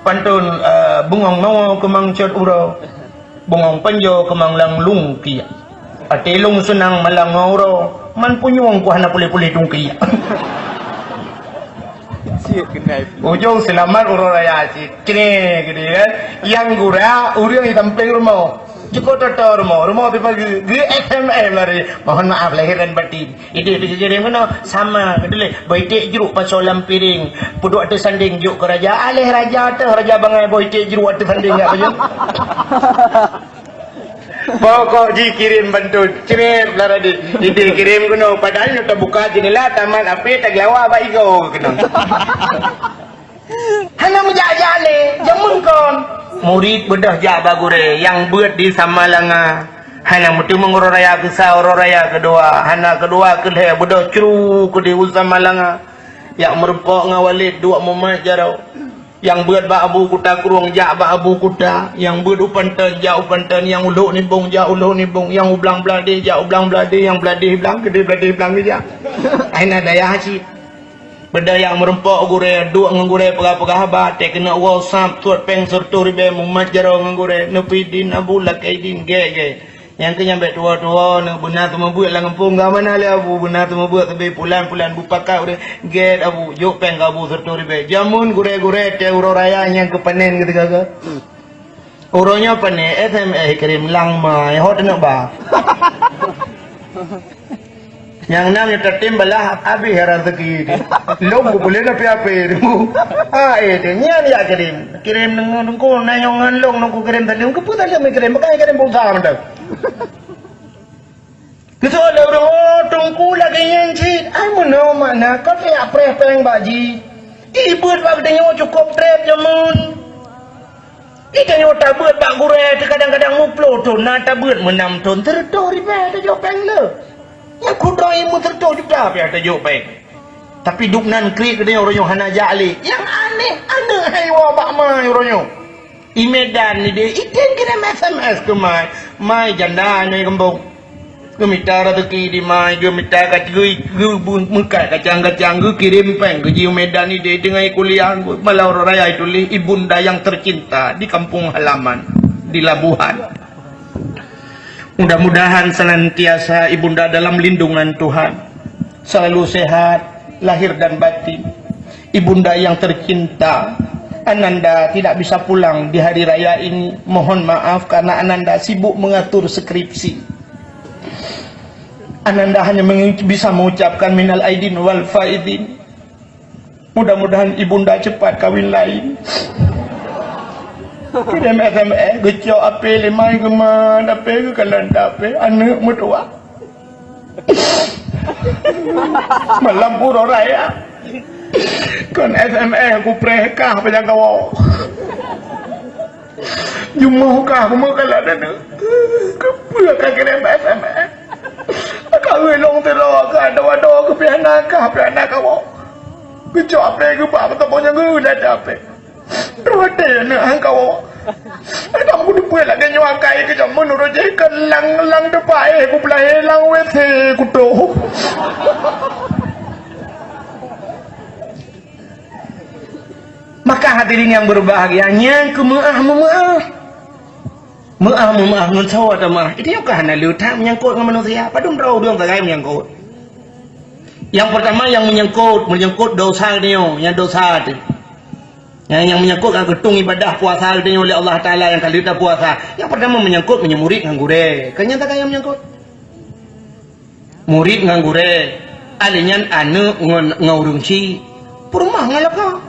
Pantôn, eh, bungong noe keumang cot uroe, bungong panjoe keumang lam lungkiek. Até lôn seunang malam ngon uroe, man punyueng ku hana puléh-puléh tungkiek. Ujong seulamat uroe raya cit. Cre gitu kan. Nyang gura ureueng di sampéng rumoh. Jukuk toto rumoh, rumoh sipagi, geu S M S lari. Mohon maaf lahir dan batin. Idéh pih geukirém keunoe, sama, keudeh lé. Boh iték jruk pasoe lam piréng, peuduek teusandéng jok keu raja. Aléh raja teuh, raja bangai boh iték jruk teusandéng jak pajoh. Pokok jih kirém pantôn, crép lah tadi. Idéh kirém keunoe, padahai nyoe tabuka jeundela, tamat api, taglawa bak igoe keunoe. Hana meujak-jak lé, jameun kon. Murit beudôh jak bak gurée nyang beuet di Samalanga. Hana meuteumé uroe raya keusa, uroe raya keudua. Hana keudua keulhée beudôh cru keudeh u Samalanga. Jak meureumpok ngon Walid duek mumat jaroe. Nyang beuet bak Abu Kuta Krueng jak bak Abu Kuta. Nyang beuet u Panton jak u Panton. Nyang u Lhok Nibong jak u Lhok Nibong. Nyang u Blang Bladeh jak u Blang Bladeh. Nyang Bladeh Blang, keudeh Bladeh Blang geujak. Hana daya cit. Beudôh nyang meureumpok gurée, duek ngon gurée peugah-peugah haba, teuh keuneuk woe sab, tuet péng sireutôh ribée, mumat jaroe ngon gurée, neupidin Abu lakée idin, gét-gét. Nyang keu nyan bék tuwoe-tuwoe, neubeuna teumeubeuet lam gampông, ka mana lé Abu, beuna teumeubeuet sabe pulan-pulan beupakat ureueng, gét Abu, jok péng keu Abu sireutôh ribée. Jameun gurée-gurée teuh uroe raya nyang keu panen keudeh. Uroe nyoe pane S M S kirém lam mai, ho teuneuk ba. Nyang nam nyoe tatem balah habéh raseuki. Lôn ku boleh tapi ape tu. Ah, eh, tu nyan ya kirém. Kirém deungon teungku, na nyang ngon lôn, ngon ku kirém tadi. Keupeue tadi kirém? Bukan kirém pulsa mantong. Geuseuôt lé ureueng, "Oh, teungku lagée nyan cit." Ai meunoe makna, ka teuyak preh péng bak jih. Ih, beuet bak geutanyoe cukôp treb jameun. Ih, tanyoe tabeuet bak gurée teuh kadang-kadang meuploh thon, na tabeuet meunam thon, sireutôh ribée tajok péng le. Nyang kudroe meusireutôh juta pih tajok péng. Tapi dub nan kriet geutanyoe uroe nyoe hana jak lé. Nyang aneh, aneuëk hai woe bak ma uroe nyoe. I Medan idéh, i tem kirém S M S keu mai. Mai janda nyoe gampông. Geumita raseuki di mai, geumita ka geu-, geu-, meukat kacang-kacang, geukirém péng keu jih u Medan idéh teungoh kuliah. Malam uroe raya ituléh, ibunda yang tercinta di kampung halaman, di Labuhan. Mudah-mudahan senantiasa ibunda dalam lindungan Tuhan, selalu sehat lahir dan batin. Ibunda yang tercinta, Ananda tidak bisa pulang di hari raya ini. Mohon maaf karena Ananda sibuk mengatur skripsi. Ananda hanya mengu-, bisa mengucapkan minal aidin wal faizin. Mudah-mudahan ibunda cepat kawin lain. Kirém S M S, geucok ape lé mai geumat, ape geukalon ape, aneuëk meutuah. Malam uroe raya. Kon S M S kupreh kah panyang kawoe. Jumoh kah meukalon aneuëk. Keupeue ka kirém S M S? Ka ulông teulo ka dua-dua keupiana kah piana kawoe. Geucok ape geubak meutabong nyang geulat ape. Roh até aneuëk han kawoe. Ada aku dupeue lagée nyoe akai keu jameun uroe jih keu lang-lang depan eh ku beulahé lam W C kutoh. Maka hadirin yang berbahagia, nyang keu meuáh-meuáh. Meuáh-meuáh ngon sawa tameuáh. Itu nyoe ka hana le that menyangkut ngon manusia. Padum droe ureuëng sagai menyangkut. Yang pertama yang menyangkut, menyangkut dosa dia, yang dosa tu. Yang, yang menyangkut ka geutung ibadah puasa dia oleh Allah Taala yang ka le that puasa. Yang pertama menyangkut meunyoe murit ngon gurée. Kan nyang takai yang menyangkut. Murit ngon gurée, alèh nyan aneuëk ngon, ngon ureuëng chik, peurumoh ngon lakoe,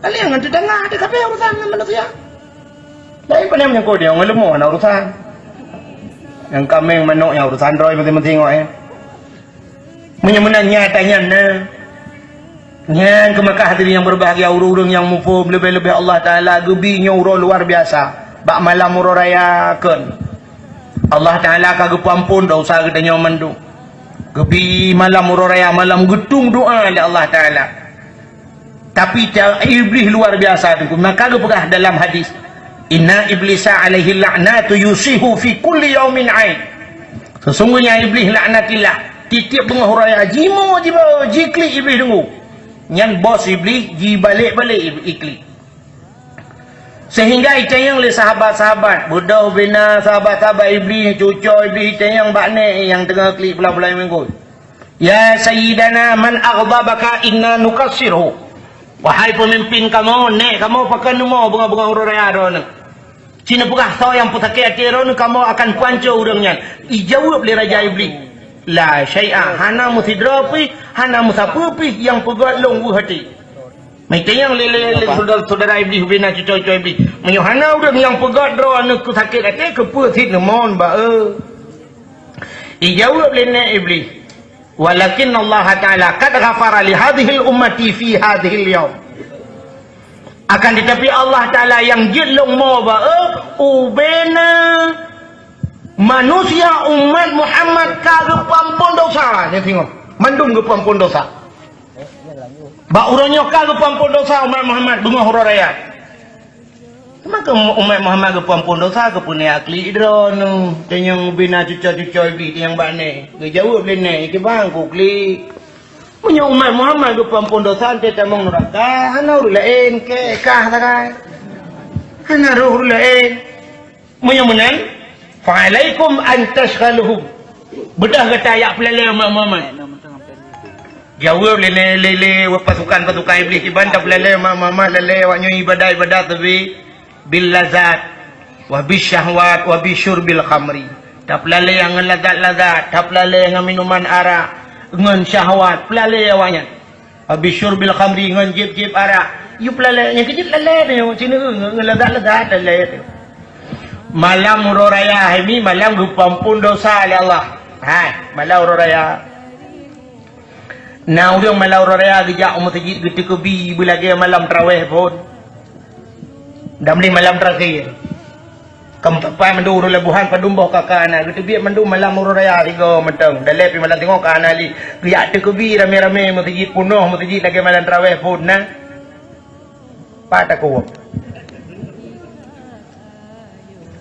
alèh ngon teutangga, ada kabeh urusan ngon manusia. Laén pane meunyoe ngon leumo hana urusan. Nyang kaméng manok nyang urusan droe meuting-meuting ngon, eh. Meunyoe meunan nyata nyan na. Nyan keuh maka hadirin yang berbahagia, ureuëng-ureuëng nyang muphom leubeh-leubeh Allah Taala geubi nyoe uroe luar biasa. Bak malam uroe raya kon. Allah Taala ka geupeuamphon dosa geutanyoe mandum. Geubi malam uroe raya, malam geutung doa lé Allah Taala. Tapi ta-, Iblih luar biasa tu. Maka geupeugah dalam hadis, "Inna iblisa alaihi la'natu yusihu fi kulli yaumin aid." Sesungguhnya Iblih laknatillah, tiep-tiep beungoh raya jimoe jiba jiklik Iblih deungoe. Nyan bos Iblih jibalek-balek Ib-, iklik. Sehingga itanyong lé sahabat-sahabat, beudôh bina sahabat-sahabat Iblih, cucoe Iblih itanyong bak nèk nyang teungoh klik pulang-pulang minggu. "Ya Sayyidana, man aghdabaka inna nukassirhu." Wahai peumimpin kamoe, nèk kamoe pakon neumoe beungoh-beungoh uroe raya droeneuh. Ci neupeugah soe nyang peusakét até droeneuh, kamoe akan peuhanco ureuëng nyan. Ijaweueb lé Raja Iblih, "La syai'a, hana meusidroe pih, hana meusapeue pih nyang peugöt lôn weueh até." Meutanyong lé, lé, lé syedara, syedara Iblih bina cucoe-cucoe Iblih. Meunyoe hana ureuëng nyang peugöt droeneuh keu sakét até, keupeue cit neumon ba, eh? Ijaweueb lé nèk Iblih, "Walakinnallaha ta'ala qad ghafara li hadhil ummati fi hadhil yaum." Akan tetapi Allah Ta'ala nyang jeuet lôn mo ba, eh, ubena manusia umat Muhammad ka geupeuampon dosa. Nyan singoh, mandum geupeuampon dosa. Bak uroe nyoe ka geupeuampon dosa umat Muhammad beungoh uroe raya. Maka umat Muhammad geupeuampon dosa, keupeue neujak klik droeneuh? Tanyong bina cucoe-cucoe Iblih nyang bak nèk. Geujaweueb lé nèk, "Kiban ku klik. Meunyoe umat Muhammad geupeuampon dosa, 'oh tamong neuraka, hana ureuëng laén keu kah sagai. Hana roh ureuëng laén. Meunyoe meunan, fa'alaikum an tasyghaluhum. Beudôh gata jak peulalée umat Muhammad." Jaweueb lé, lé, lé, lé pasukan-pasukan Iblih, "Kiban tapeulalée umat Muhammad, lalée awaknyoe ibadat-ibadat sabe bil lazat, wa bis syahwat, wa bi syurbil khamri." Tapeulalée ngon lazat-lazat, tapeulalée ngon minuman arak, ngon syahwat, peulalée awaknyan. "Wa bi syurbil khamri," ngon jieb-jieb arak. Yue peulalée, nyang keu jieb lalée teuh, sineuk ngon, ngon lazat-lazat lalée teuh. Malam uroe raya hai mi, malam geupeuampon dosa lé Allah. Hai, malam uroe raya. Na ureuëng malam uroe raya geujak u meuseujid geuteukeubi beulagée malam tarawéh phon. Dan lé malam terakhir. Kam teumpat mandum ureuëng labuhan padum boh ka ka na, geuteubiet mandum malam uroe raya sigoe mantong. Dalé pih malam singoh ka na lé. Geujak teukeubi ramé-ramé meuseujid, punoh meuseujid lagée malam tarawéh phon na. Pat takot.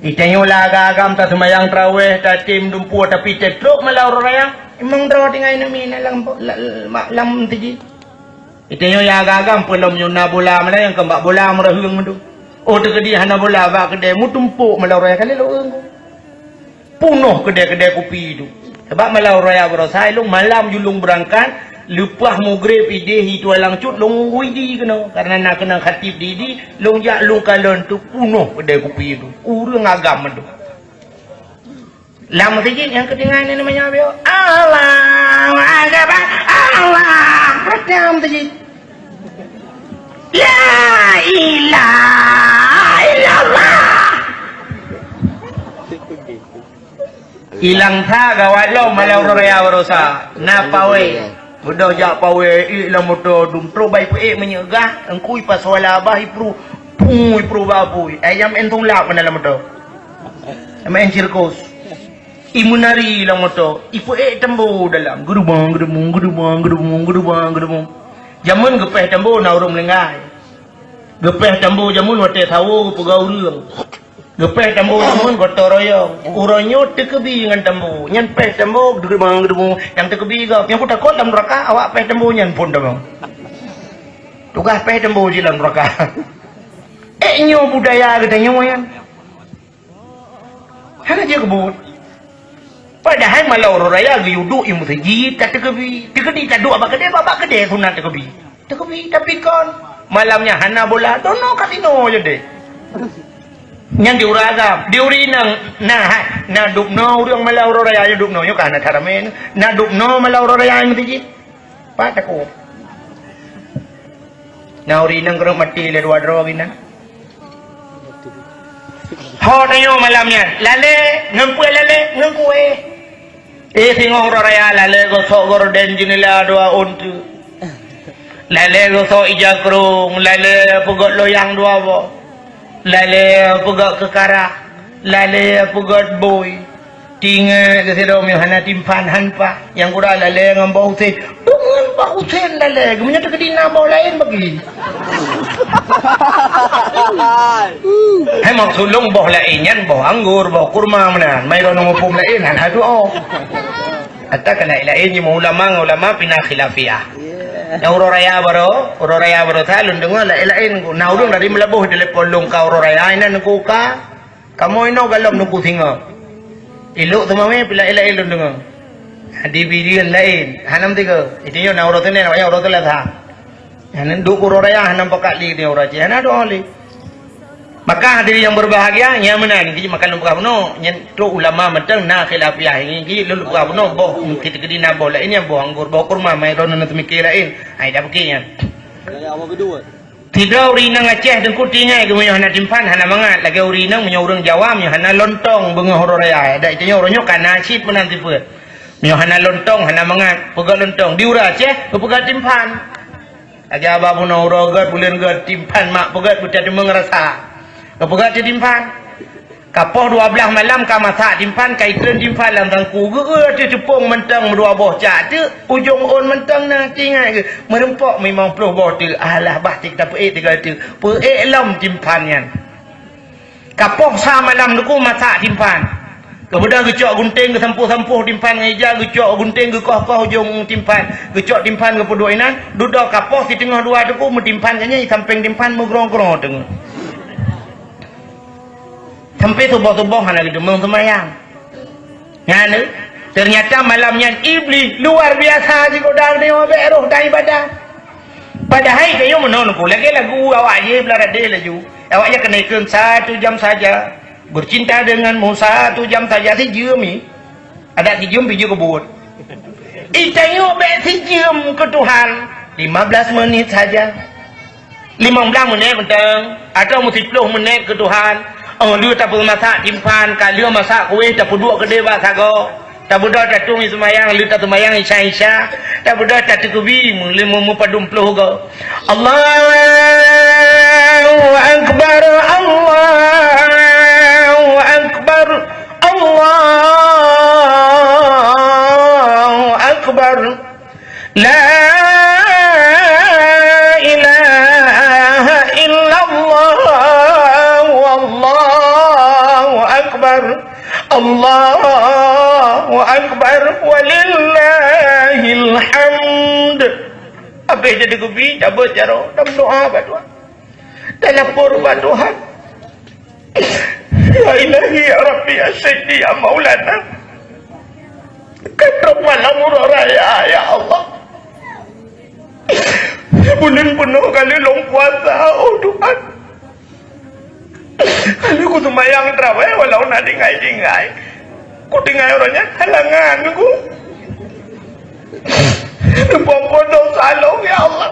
Itanyoe la agam-agam taseumayang tarawéh, tatem dumpeue, tapi tetrok malam uroe raya. Memang droe tinggai nami na lam, la-, la-, lam meuseujid. Itanyoe nyang agam-agam peulom nyoe na bola, malah nyang keu bak bola meureuheung mandum. Oh, teukeudi hana bola bak keudée, meutumpok malam raya kali lo eung. Punoh keudée-keudée kupi tu. Sabab malam raya baroesa ilong malam julong beurangkat, leupah mugreb idéh itu alang cut long widi keunoe. Karena na keunong khatib di idi, long jak long kalon tu punoh keudée kupi tu. Ureuëng agam mandum. Lam meuseujid nyang keutinggai nyan meunyoe, "Allahu Akbar, Allah." Lam meuseujid, "La ilaha illallah." Ilang that gawat lom malam uroe raya baroesa. Na pawé. Beudôh jak pawé, ék lam moto, dum trok bai peuék meunyeugah, engkui pasoe labah ipru, pui ipru babui. Ayam entong lap keunan lam moto. Main sirkus. Imeunari lam moto, ipeuék tambo dalam. Geudumong, geudumong, geudumong, geudumong, geudumong, geudumong. Jameun geupéh tambo na ureuëng meuninggai. Geupéh tambo jameun watée sawo geupeugah ureuëng. Geupéh tambo jameun gotong royong. Uroe nyoe teukeubi ngon tambo. Nyan péh tambo geudumong, geudumong. Nyang teukeubi gob. Nyang kutakot lam neuraka awak péh tambo nyan phon tamong. Tugaih péh tambo jih lam neuraka. Ék nyoe budaya geutanyoe nyan. Hana jeuet keubuet. Padahai malam uroe raya geuyue duek i meuseujid, ka teukeubi. Teukeubi taduek bak keudée, bak, bak keudée sunat teukeubi. Teukeubi, tapi kon malam nyan hana bola, dono kasino je deh. Nyan di ureuëng agam, di ureuëng inong, na hai, na dubnoe ureuëng malam uroe raya nyoe dubnoe, nyoe ka hana that ramé. Na dubnoe malam uroe raya i meuseujid. Pat takot. Na ureuëng inong keureuek maté lé dua droe geuh na. Ho tanyoe malam nyan, lalée ngon peue lalée? Ngon kueh. Eh, singoh uroe raya lalée gosok gorden jeunela dua ôn teuk. Lalée gosok ija krong, lalée peugöt loyang dua boh. Lalée peugöt keukarah, lalée peugöt bui. Tinggai keu sidroe meunyoe hana timphan han paih. Nyang gura lalée ngon boh usén. Deungon boh usén lalée, geumeunyoe teukeudi na boh laén bagi. Hai maksud lôn boh laén nyan boh anggor, boh kurma meunan. Mai droeneuh muphom laén hana tuoh. Ata ka laén-laén nyoe ulama ngon ulama pih na khilafiah. Nyang uroe raya baroe, uroe raya baroe that lôn deungoe laén-laén. Na ureuëng dari Meulaboh telepon lôn ka uroe raya inan ku ka. Kamoe inoe galom Teungku Singoh. Ilok teumawé pih laén-laén lôn deungoe. Di bireuen laén, hana meusigoe. Itu nyoe na uroe Senin, awaknyan uroe Selasa. Hana duek uroe raya, hana pakat lé di uroe Aceh, hana doa lé. Maka hadirin yang berbahagia, nyang meunan, keu jih maka lôn peugah bunoe, nyan trok ulama mantong na khilafiah, nyan keu jih lôn peugah bunoe, boh, mungkin teukeudi na boh laén nyang boh anggor, boh kurma, mai droeneuh neuseumiké laén. Hai, dak pike nyan. Sidroe ureuëng inong Aceh Teungku tinggai geuh meunyoe hana timphan hana mangat, lagée ureuëng inong meunyoe ureuëng Jawa meunyoe hana lontong beungoh uroe raya. Dak tanyoe uroe nyoe ka na cit meunan sifeuet. Meunyoe hana lontong hana mangat, peugét lontong. Di ureuëng Aceh geupeugét timphan. Lagée haba bunoe uroe gét buleuen gét timphan mak peugét beuteudeungoe rasa. Geupeugét timphan. Ka poh dua blaih malam ka masak timphan, ka itreun timphan lam sangku. Geu-eu ateueh teupông mantong meudua boh cak teuk, ujong ôn mantong na tinggai geuh. Meureumpok limong ploh boh teuk, alah bah cit tapeuék tiga teuk. Peuék lom timphan nyan. Ka poh sa malam Teungku masak timphan. Geubeudôh geucok gunténg geusampôh-sampôh timphan ngon ija, geucok gunténg geukoh-koh ujong timphan. Geucok timphan geupeuduek inan, dudoe ka poh siteungoh dua Teungku meutimphan geuh nyan, sampéng timphan meugrong-grong teungoh. Sampai suboh-suboh hana geuteumeung seumayang. Nyan, teunyata malam nyan Iblih luar biasa jigodang deungoe bék roh dan ibadah. Padahai tanyoe meunoe Teungku, lagée lagu awak jih blah radé laju. Awak nyan keuneukheun satu jam saja. Bercinta denganmu satu jam saja, sijeuem i. Adak sijeuem pih jeuet keu buet. I tanyoe bék sijeuem keu Tuhan, lima belas menit saja. Limong blaih menit mantong, atawa meusiploh menit keu Tuhan. Oh, lheueh tapeumasak timphan, ka lheueh masak kueh, tapeuduek keudeh bak sagoe. Tabeudôh tatueng seumayang, lheueh taseumayang isya-isya. Tabeudôh tateukeubie, meuleueh meupadum ploh goe. Allahu Akbar, Allahu Akbar, Allahu Akbar. La ilaha illallah, wallahu akbar, Allahu akbar, walillahil hamd. Habéh jadi geubi, cabeuet jaroe, dan meudoá bak Tuhan. Talapor bak Tuhan. Ya Ilahi, ya Rabbi, ya Sayyidi, ya Maulana. Ka trok malam uroe raya, ya Allah. Buleuen peunoh ka lheueh lôn puasa, oh Tuhan. Ka lheueh kuseumayang trawéh walau na tinggai-tinggai. Kutinggai uroe nyan halangan ku. Neupampon dosa lôn, ya Allah.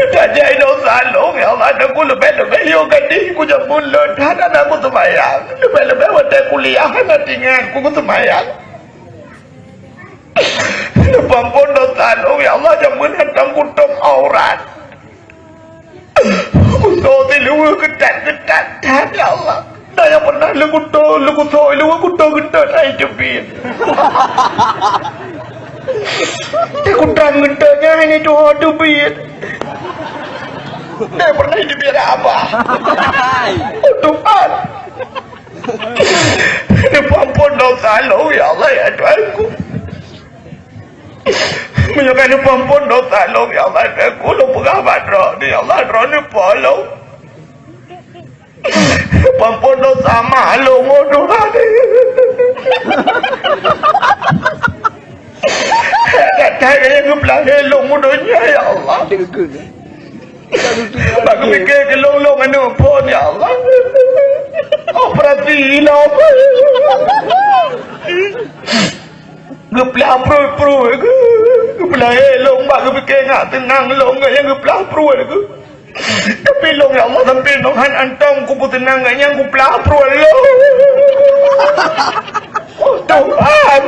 Tajak inoe salông, ya Allah, dan ku leubeh-leubeh yoh gadih ku jak buleuen, hana na kuseumayang. Leubeh-leubeh watée kuliah hana tingat ku kuseumayang. Neupampon dosa lôn, ya Allah, jameun hantom kutôb aurat. Kuto siluweue keutat-keutat that, ya Allah. Na nyang pernah leukuto, leukuto, leukuto geutot hai teubiet. Di kutang geutot nyan hai tuho teubiet. Dah pernah teubiet abah. Oh, Tuhan. Neupampon dosa lôn, ya Allah, ya Tuhanku. Meunyoe ka neupampon dosa lôn, ya Allah, Tuhanku, lôn peugah bak Droeneuh, ya Allah, Droeneuh po lôn. Pampon dosa mak lôn, oh Tuhan. That-that nyang geupeulah lé lôn u donya, ya Allah. Bak geupike keu lôn, lôn aneuk phon, ya Allah. Operasi lôn. Geuplah pruet-pruet geuh, geuplah lé lôn bak geupike ngat teunang lôn ngon nyang geuplah pruet geuh. Tapi lôn, ya Allah, sampoe nyoe han hantom kupeuteunang ngon nyang geuplah pruet lôn. Oh, Tuhan.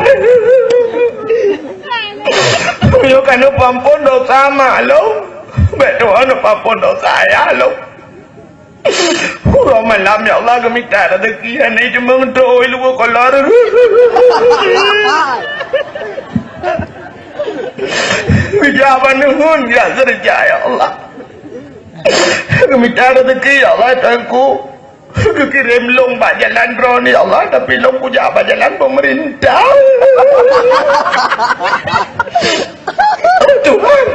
Meunyoe ka neupampon dosa mak lôn, bék Tuhan neupampon dosa ayah lôn. Uroe malam, ya Allah, geumita rezeki, hana jimeuntôi luwa kolor. Geujak bak neuheun, geujak keureuja, ya Allah. Geumita rezeki, ya Allah, Tuhanku. Geukirém lôn bak jalan droeneuh, ya Allah, tapi lôn kujak bak jalan peumeurintah. Tuhan.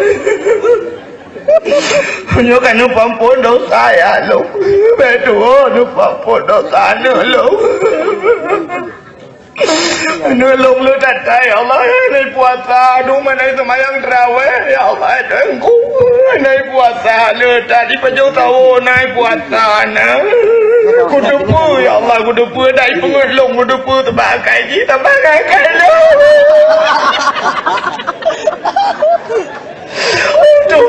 Nyoe ka neupeuampôn dosa ya lôn. Bèk tuwoe neupeuampôn dosa aneuk lôn. Aneuk lôn le that-that ya Allah, hana puasa, aduh, hana seumayang teurawèh ya Allah, Tuhanku. Hana puasa le that, di pajoh sawo hana puasa na. Kuteupeu ya Allah, kuteupeu, dak ipeungeuet lôn, kuteupeu teubak akai jih, teubak akai lôn. Aduh.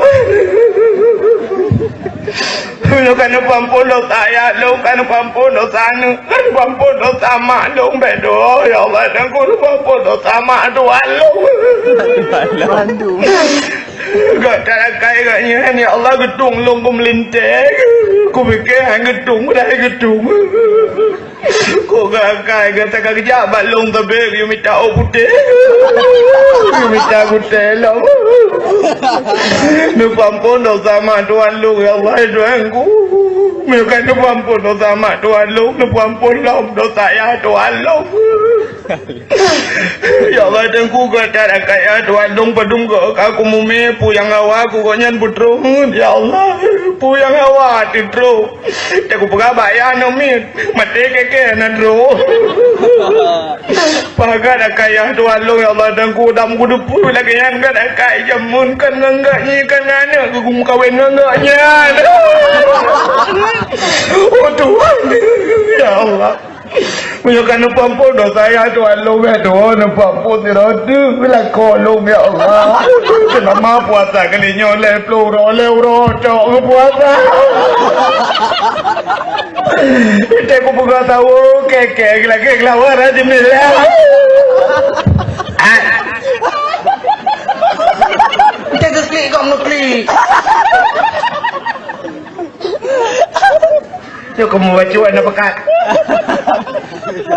Nyoe ka neupeuampôn dosa ayah lôn, ka neupeuampôn dosa aneuk, ka neupeuampôn dosa mak lôn, bèk tuwoe, ya Allah, dan ka neupeuampôn dosa mak tuan lôn. Bandum. Gata rakai gata nyan, ya Allah, geutung lôn keu meulintèe. Kupike han geutung, padahai geutung. Kok gata rakai, gata ka geujak bak lôn sabe geuyue mita ôk putéh. Geuyue mita gutèe lom. Neupeuampôn dosa mak tuan lôn, ya Allah, ya Tuhanku. Meunyoe ka neupeuampôn dosa mak tuan lôn, neupeuampôn lom dosa ayah tuan lôn. Ya Allah, Teungku, gata rakai ayah tuan lôn padum goe ka kumumé, peue nyang hawa keu gobnyan peutrok. Ya Allah, peue nyang hawa teutrok. Teungku peugah bak ayah aneuk miet, maté kèe-kèe na droe. Pakat rakai ayah tuan lôn, ya Allah, Teungku, dam kuteupeu lagèe nyan gata rakai jameun, kan ngon gata nyan, kan aneuk geumeukawen ngon gata nyan. Oh Tuhan, ya Allah. Meunyoe ka neupeuampôn dosa ayah tuan lôn, ya Tuhan, neupeuampôn sidroe teuk lakoe lôn, ya Allah. Seulama puasa kali nyoe lhèe plôh uroe, lhèe uroe cok geupuasa. Itèe kupeugah sawo, kèe-kèe lagèe geulawa rajeumillah. Ah. Itèe geuklik kok meuklik. Nyoe kamoe bacut hana peukat.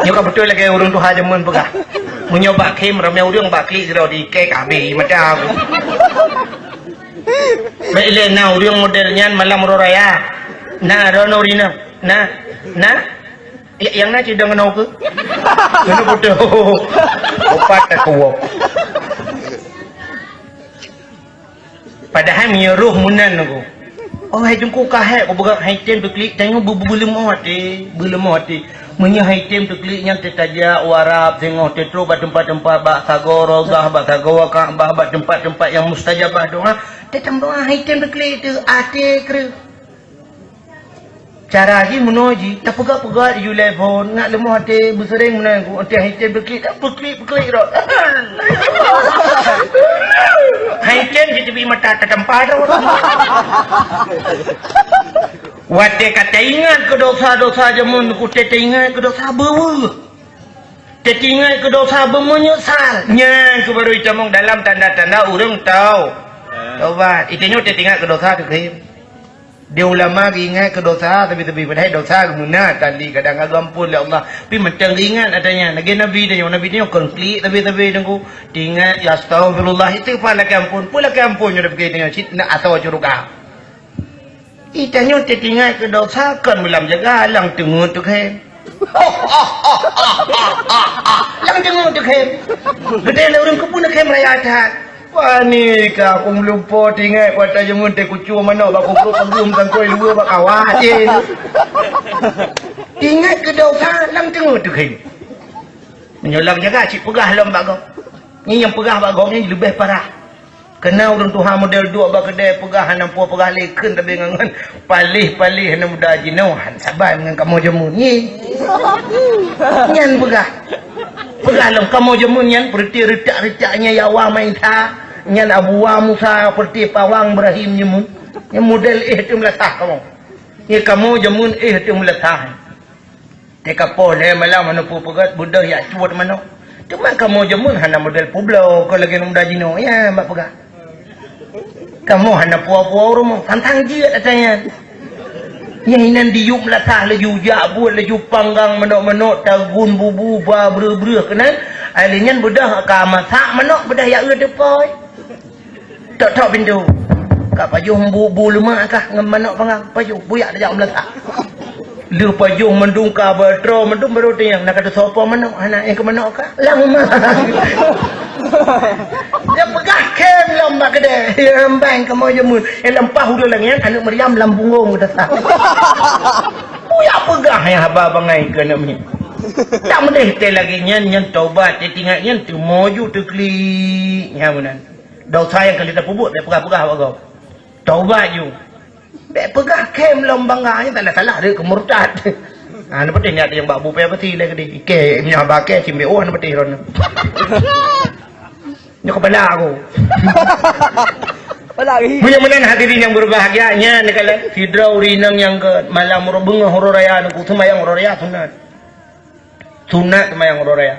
Nyoe ka beutôi lagèe ureueng tuha jameun peugah. Meunyoe bak khém ramè ureueng, bak klik sidroe di kèe ka habéh mata aku. Bèk lé na ureueng model nyan malam uroe raya. Na, droeneuh rineuh. Na, na. Ya, nyang na cidong keunoe keuh. Keunoe beutôi. Opat tak kuwoe. Padahai meunyoe roh meunan aku. Oh, hai Teungku ka hék, kupeugah hai tem teuklik, tanyoe beu-, beu-, beuleumoh até, beuleumoh até. Meunyoe hai tem teuklik nyan teutajak u Arab, singoh teutrok bak teumpat-teumpat, bak sagoe Raudhah, bak sagoe Ka'bah, bak teumpat-teumpat nyang mustajabah doa, teutamong hai tem teuklik teuh até kreueh. Cara jih meunoe jih, tapeugah-peugah di julai phon, nak leumoh até, beuseuréng meunan ku, até hai tem beuklik, tak beuklik-beuklik rot. Hai tem jiteubiet mata tatampa rot. Watèe ka taingat keu dosa-dosa jameun, ku teuingat keu dosa beuweuh. Teuingat keu dosa beumeunyeusal. Nyan keuh baru itamong dalam tanda-tanda ureueng tau-, taubat. Itanyoe teuingat keu dosa teukhém. Di ulama geuingat keu dosa, tapi-tapi padahai dosa geumeuna tali kadang ka geuampôn lé Allah. Tapi mantong geuingat ata nyan. Lagèe Nabi tanyoe, Nabi tanyoe kon klik tapi-tapi Teungku. Teuingat, ya astaghfirullah, istighfar lakèe ampôn. Peue lakèe ampôn nyoe tapiké tanyoe cit na asoe syeuruga. Itanyoe teuingat keu dosa kon meulam jaga, lam teungeut teukhém. Lam teungeut teukhém. Geudeh lé ureueng keupeue neukhém raya that. Wah, ni ka aku meulumpo teuingat kuat tajeumeuntèe kucue manok bak kugroe pageue meusangkôi luweue bak kawah jih. Teuingat keu dosa lam teungeut teukhém. Meunyoe lam jaga cit peugah lom bak gob. Nyan nyang peugah bak gob nyan leubeh parah. Keu na ureueng tuha model duek bak keudè peugah hana peue peugah lé kheun tabé ngon paléh-paléh hana muda jinoe han saban ngon kamoe jameun nyan. Nyan peugah. Peugah lom kamoe jameun nyan peureuté reutak-reutak nyan Yawa Maisa, nyan Abu Wa Musa peureuté pawang Ibrahim nyan. Nyan model éh teuh meulasah kamoe. Nyan kamoe jameun éh teuh meulasah. Teuka poh lhèe malam hana peue peugöt beudôh jak cuet manok. Teuma kamoe jameun hana model peubloe kon lagèe muda jinoe, ya, bak peugah. Kamoe hana puwoe-puwoe u rumoh, tantang jeuet ata nyan. Nyang inan diyueb meulasah laju jak buet laju panggang manok-manok, tagun bubu ba breuh-breuh keunan. Ai lheueh nyan beudôh ka masak manok, beudôh jak eu teupôi. Tok-tok pintoe. Ka pajoh bu, bu leumak kah ngon manok panggang? Pajoh, buyak tajak meulasah. Lheueh pajoh mandum ka ba troe mandum baru tanyong, na ka teusoe po manok, hana, nyang keu manok kah? Lam ma. Nyang peugah khém lom bak keudè. Nyang bang kamoe jameun. Nyang lam paih uroe lagèe nyan, aneuk Maryam lam punggong geutasah. Buyak peugah nyang haba bangai keu aneuk miet. Tak meudeh teuh lagèe nyan, nyan taubat, teuingat nyan teumoju teuklik. Nyan meunan. Dosa nyang ka lheueh tapeubuet, bèk peugah-peugah bak gob. Taubat ju. Bèk peugah khém lom bangga, nyan tak salah-salah, dia keu murtad. Ha, neupeuteh niat nyang bak bu pih pasti lé keudeh. Ikèe, meunyoe haba kèe, simbéh, oh, neupeuteh droeneuh. Nyoe kepala aku. Kepala lagi. Meunyoe meunan hadirin nyang berbahagia, nyan neukalon sidroe ureueng inong nyang ke malam ro-, beungoh uroe raya nungku seumayang uroe raya sunat. Sunat seumayang uroe raya.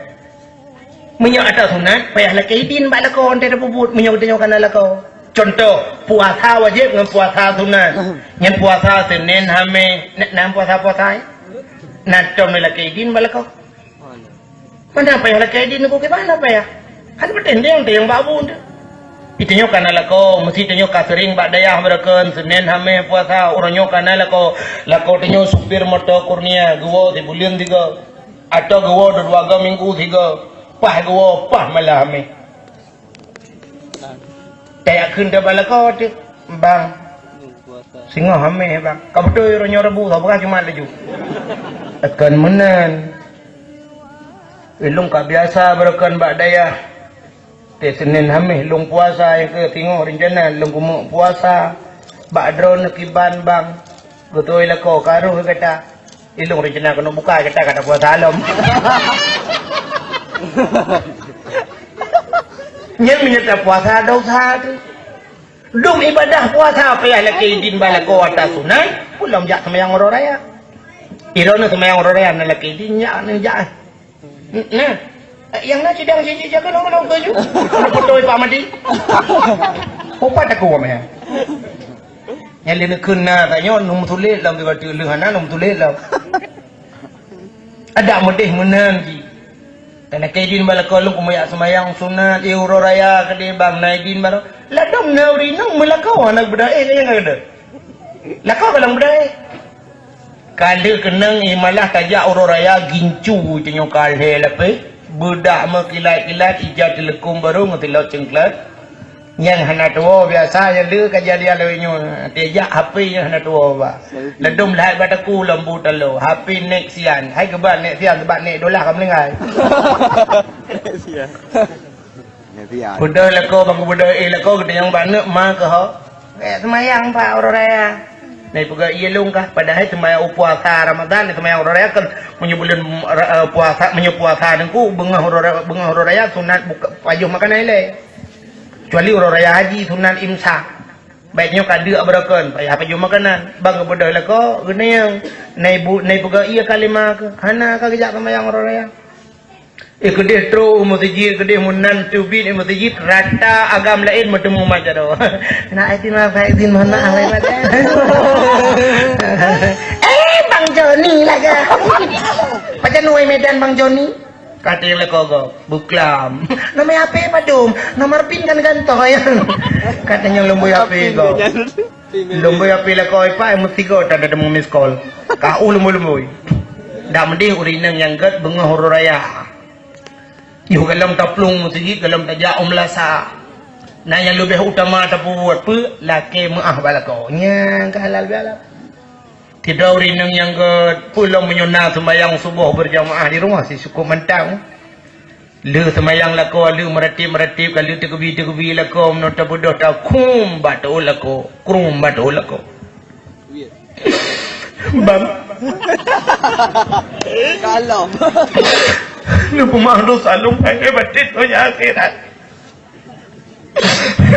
Meunyoe ata sunat, payah lakèe idin bak lakoe, 'oh teuh tapeubuet, meunyoe geutanyoe kana lakoe. Contoh, puasa wajéb ngon puasa sunat. Nyan puasa Senin, Hamé, na, na puasa-puasa, eh? Na tom lakèe idin bak lakoe. Mana payah lakèe idin nungku kiban, na payah. Kan beutôi teuh, teuh nyang bak bu teuh. Geutanyoe kana lakoe, meusti tanyoe ka seuring bak dayah beureukan, Senin, Hamé, puasa, uroe nyoe kana lakoe. Lakoe tanyoe supir moto Kurnia, geuwoe sibuleuen sigoe. Atau geuwoe dua-dua goe minggu sigoe, paih geuwoe, paih malam Hamé. Tajak kheun teuh bak lakoe teuh, "Bang, singoh Hamé, Bang." Ka beutôi uroe nyoe Rabu, saboh Jumat laju. Kon meunan. Ilôn ka biasa beureukan bak dayah. Teuh Senin Hamé lôn puasa, nyang keu singoh rencana lôn keumeuk puasa. Bak droeneuh kiban, Bang. Beutôi lakoe ka rôh gata. Ilôn rencana keuneuk buka, gata ka tapuasa lom. Nyan meunyoe tapuasa dosa teuh. Dum ibadah puasa payah lakèe idin bak lakoe ata sunat, peue lom jak seumayang uroe raya. Droeneuh seumayang uroe raya na lakèe idin, nyak, nyak. Nah, nyang na sidang siji jaga nong-nong baju. Beutôi Pak Madi. Upat aku wameh. Nyang lé neukheun na tanyoe, neu meutuléh lom, tiba-tiba lheueh hana neu meutuléh lom. Adak meudeh meunan jih. Kana keu idin bak lakoe lôn keumeujak seumayang sunat, eh, uroe raya keudeh bang, na idin baroe. Ladom na ureueng inong meulakoe hana beudôh, eh, nyang ka keudeh. Lakoe ka lôn beudôh, eh. Ka lheueh keunong, eh, malah tajak uroe raya gincu tanyoe ka lhèe lapéh. Beudak meukilat-kilat, ija teuleukum barô ngon silop ceuengklat. Nyang hana tuwoe biasa nyang le kejadian lagèe nyoe. Teuh jak H P nyang hana tuwoe ba. Ladom lhait bak teungku lom bu taloe. H P nèk sian. Hai geuba nèk sian, sabab nèk dolah ka meuninggai. Nèk sian. Nèk sian. Beudôh lakoe bang, beudôh, eh, lakoe geutanyoe bak neuk ma keuh ho. Eh, seumayang bak uroe raya. Nai peugah iya lôn kah, padahai seumayang puasa Ramadan, seumayang uroe raya kan meunyoe buleuen, eh, puasa, meunyoe puasa teungku beungoh uroe raya, beungoh uroe raya sunat buka, pajoh makanan ilèe. Kecuali uroe raya haji sunat imsak. Bèk nyoe ka deuk beureukan, payah pajoh makanan. Bang geubeudôh lakoe, geuneuk. Nai bu-, nai peugah iya kalimah keuh. Hana ka geujak seumayang uroe raya. Eh, keudeh trôh meuseujid, keudeh meunan teubiet meuseujid, rata agam laén meuteumé majaroe. Nak izin maaf, izin mohon maaf, eh, Pak. Eh, Bang Joni lah kah? Pajan wai Medan Bang Joni? Kata nyang lakoe gob, beuklam. Nama H P padum? Nomor pin kan gantoh ya. Kata nyang lôn bri H P gob. Lôn bri H P lakoe ipai meusigoe tan teumé miss call. Ka u lôn bri-lôn bri. Dak meudeh ureueng inong nyang gèt beungoh uroe raya. Yoh gohlom taplueng meuseujid, gohlom tajak u meulasa. Na nyang leubeh utama tapeubuet peue? Lakèe meu'ah bak lakoe. Nyang ka halal bihalal. Sidroe ureueng inong nyang gèt, peue lom meunyoe na seumbahyang suboh beurjamaah di rumoh, si cukôp mantong. Lheueh seumbahyang lakoe, lheueh meuratéb-meuratéb, ka lheueh teukeubie-teukeubie lakoe, meunoe tabeudôh takhrum bak teuôt lakoe, khrum bak teuôt lakoe. Bang. Kalon. Neupeumeu'ah dosa lôn lahé batén donya akhirat.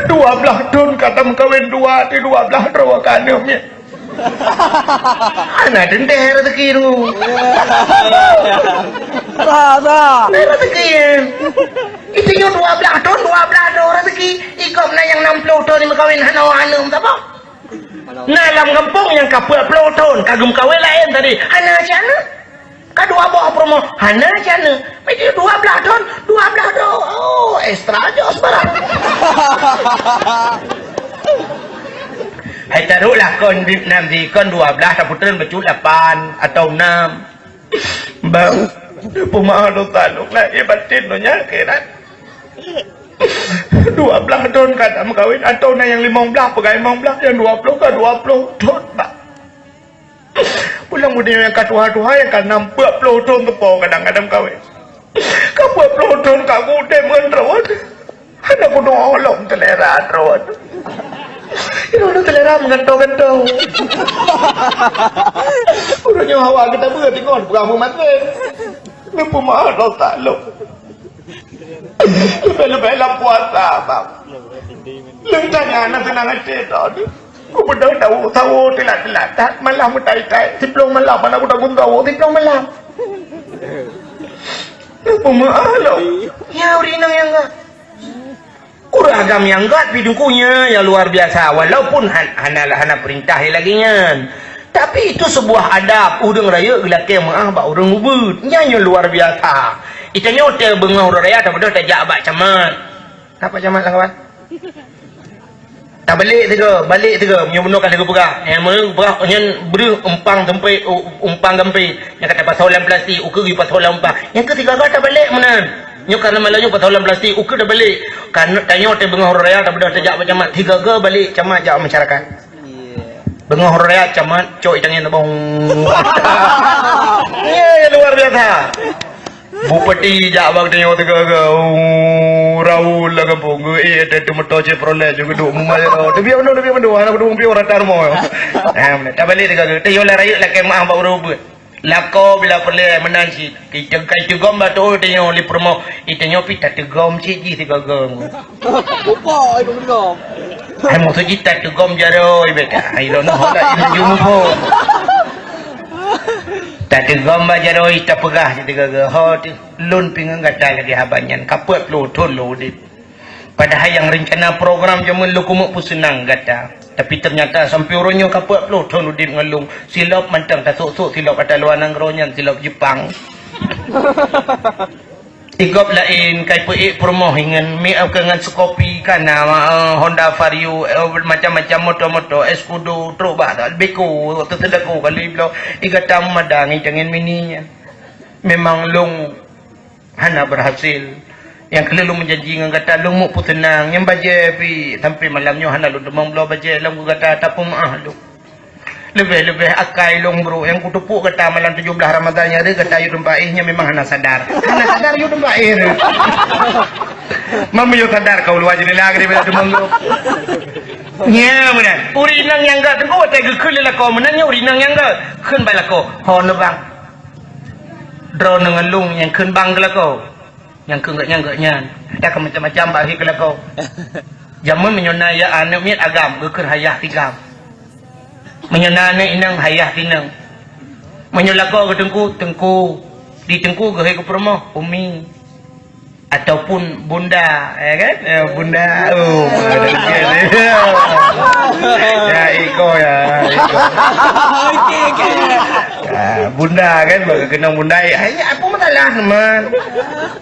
Dua blaih thôn ka tameukawen dua, di dua blaih droe ka aneuk miet. Hana teuntèe rezeki tu. Sa, sa. Rezeki, eh. Itu nyoe dua blaih thôn, dua blaih droe rezeki. Ikôt na nyang nam ploh thôn meukawen hana aneuk, sapa? Na lam gampông nyang ka peuet ploh thon ka geumeukawen laén tadi, hana cit aneuk. Ka dua boh peurumoh, hana cit aneuk. Berarti dua blaih thon, dua blaih droe. Oh, ekstra jos barang. Hai taruhlah kon di, nam di kon dua blaih, tapeutrön bacut lapan atau enam. Bang, peumaaf dosa lôn lahé batin donya akhirat. Dua blaih thon ka tameukawen, atau na nyang limong blaih, peugah limong blaih, nyang dua ploh ka dua ploh thon, Bang. Pulang muda nyang ka tuha-tuha, nyang ka nam peuet ploh thon teupo kadang-kadang kawen. Ka peuet ploh thon ka gudeb ngon droe. Hana kudoh lom selera droe. Droe selera meugantoe-gantoe. Uroe nyoe hawa geutabeuet ingon peugah meumaten. Neupeumaaf dosa lôn. Leubeh-leubeh lam puasa, Bang. Lôn tanya na seunang até droe. Kubeudôh dawa sawo teulat-teulat that malam meutai-tai. Siploh malam hana kudagun sawo siploh malam. Neupeumaaf lôn. Ya, ureueng inong nyang gat. Ureueng agam nyang gat pih Teungku nyan nyang luar biasa. Walaupun han-, hana, hana perintah lagèe nyan. Tapi itu sebuah adab. Ureueng rayeuk geulakèe meu'ah bak ureueng ubit. Nyan nyang luar biasa. Itanyoe teuh beungoh uroe raya tabeudôh tajak bak camat. Apa camat lah, kawan? Tabalek sigoe, balek sigoe, meunyoe bunoe ka lheueh geupeugah. Nyang meupeugah nyan breuh umpang sempit, u-, umpang gampé. Nyang ka tapasoe lam plastik, ukeue geupasoe lam umpang. Nyang keu sigaga tabalek meunan. Nyoe karena malam nyoe pasoe lam plastik, ukeue tabalek. Karena tanyoe teuh beungoh uroe raya, tabeudôh tajak bak camat. Sigaga balek camat jak masyarakat. Beungoh uroe raya camat, cok itangieng teubong. Ye, ye, luar biasa. Bupati jak bak tanyoe teuga-ga, oh, raul lam gampông, eh, ada tu motor Chevrolet juga duk mumai. Tapi apa tu, tapi apa tu, anak dua puluh orang tak rumah. Eh, mana? Tak balik teuga-ga. Tanyoe lah rayeuk lakèe meu'ah bak ureueng ubit. Lakoe bila peureulèe meunan cit. Kita kai teugom bak tu tanyoe lé peurumoh. Itanyoe pih tateugom cit jih teuga-ga. Upo itu teugom. Hai maksud jih tateugom jaroe beta. Hai lôn ho lah jih jumpa. Tateugom bak jaroe tapeugah cit teuga-ga. Ho teuh. Lôn pih ngon gata lagèe haba nyan, ka peuet ploh thon lôn udép. Padahai nyang reuncana program jameun lôn keumeuk peuseunang gata. Tapi ternyata sampoe uroe nyoe ka peuet ploh thon udép ngon lôn. Silop mantong tasok-sok silop ata luwa nanggroe nyan silop Jepang. Di gob laén kai peuék peurumoh ngon mi-, ngon Scorpio kana, eh, Honda Vario, eh, macam-macam moto-moto, Escudo, trok bak Beko, teuseudako kali bloe. Di gata meumada ngon tangieng mini nyan. Memang lôn hana berhasil. Nyang keuneuk lôn meujanji ngon gata, lôn meuk peuseunang. Nyang bajèe pih sampoe malam nyoe hana lôn teumong bloe bajèe lom keu gata, tapeumaah lôn. Leubeh-leubeh akai lôn brôk nyang kuteupok gata malam tujoh blaih Ramadhan nyan, gata yue teumpat éh nyan memang hana sadar. Hana sadar yue teumpat éh. Meunyoe sadar kau luwa jendela geude bela teumong lôn. Nya meunan. Ureueng inong nyang gèt teungku watèe geukheun lé lakoe meunan nyoe ureueng inong nyang gèt. Kheun bak lakoe, "Ho neuh bang." Droeneuh ngon lôn nyang kheun bang keu lakoe. Nyang kheun gèt nyan gèt nyan. Ada keu macam-macam bak hai keu lakoe. Jameun meunyoe na ya aneuk miet agam, geukheun hayah tigam. Meunyoe na aneuk inong, hayah tinong. Meunyoe lakoe geuh teungku, teungku. Di teungku geuh hai keu peurumoh, umi. Ataupun bunda, ya kan? Ya, bunda. Oh, ada lagi, ada. Ya, iko ya, iko. Okey, okey. Ah, bunda kan, bak keunong bunda. Hai, apa masalah, teman?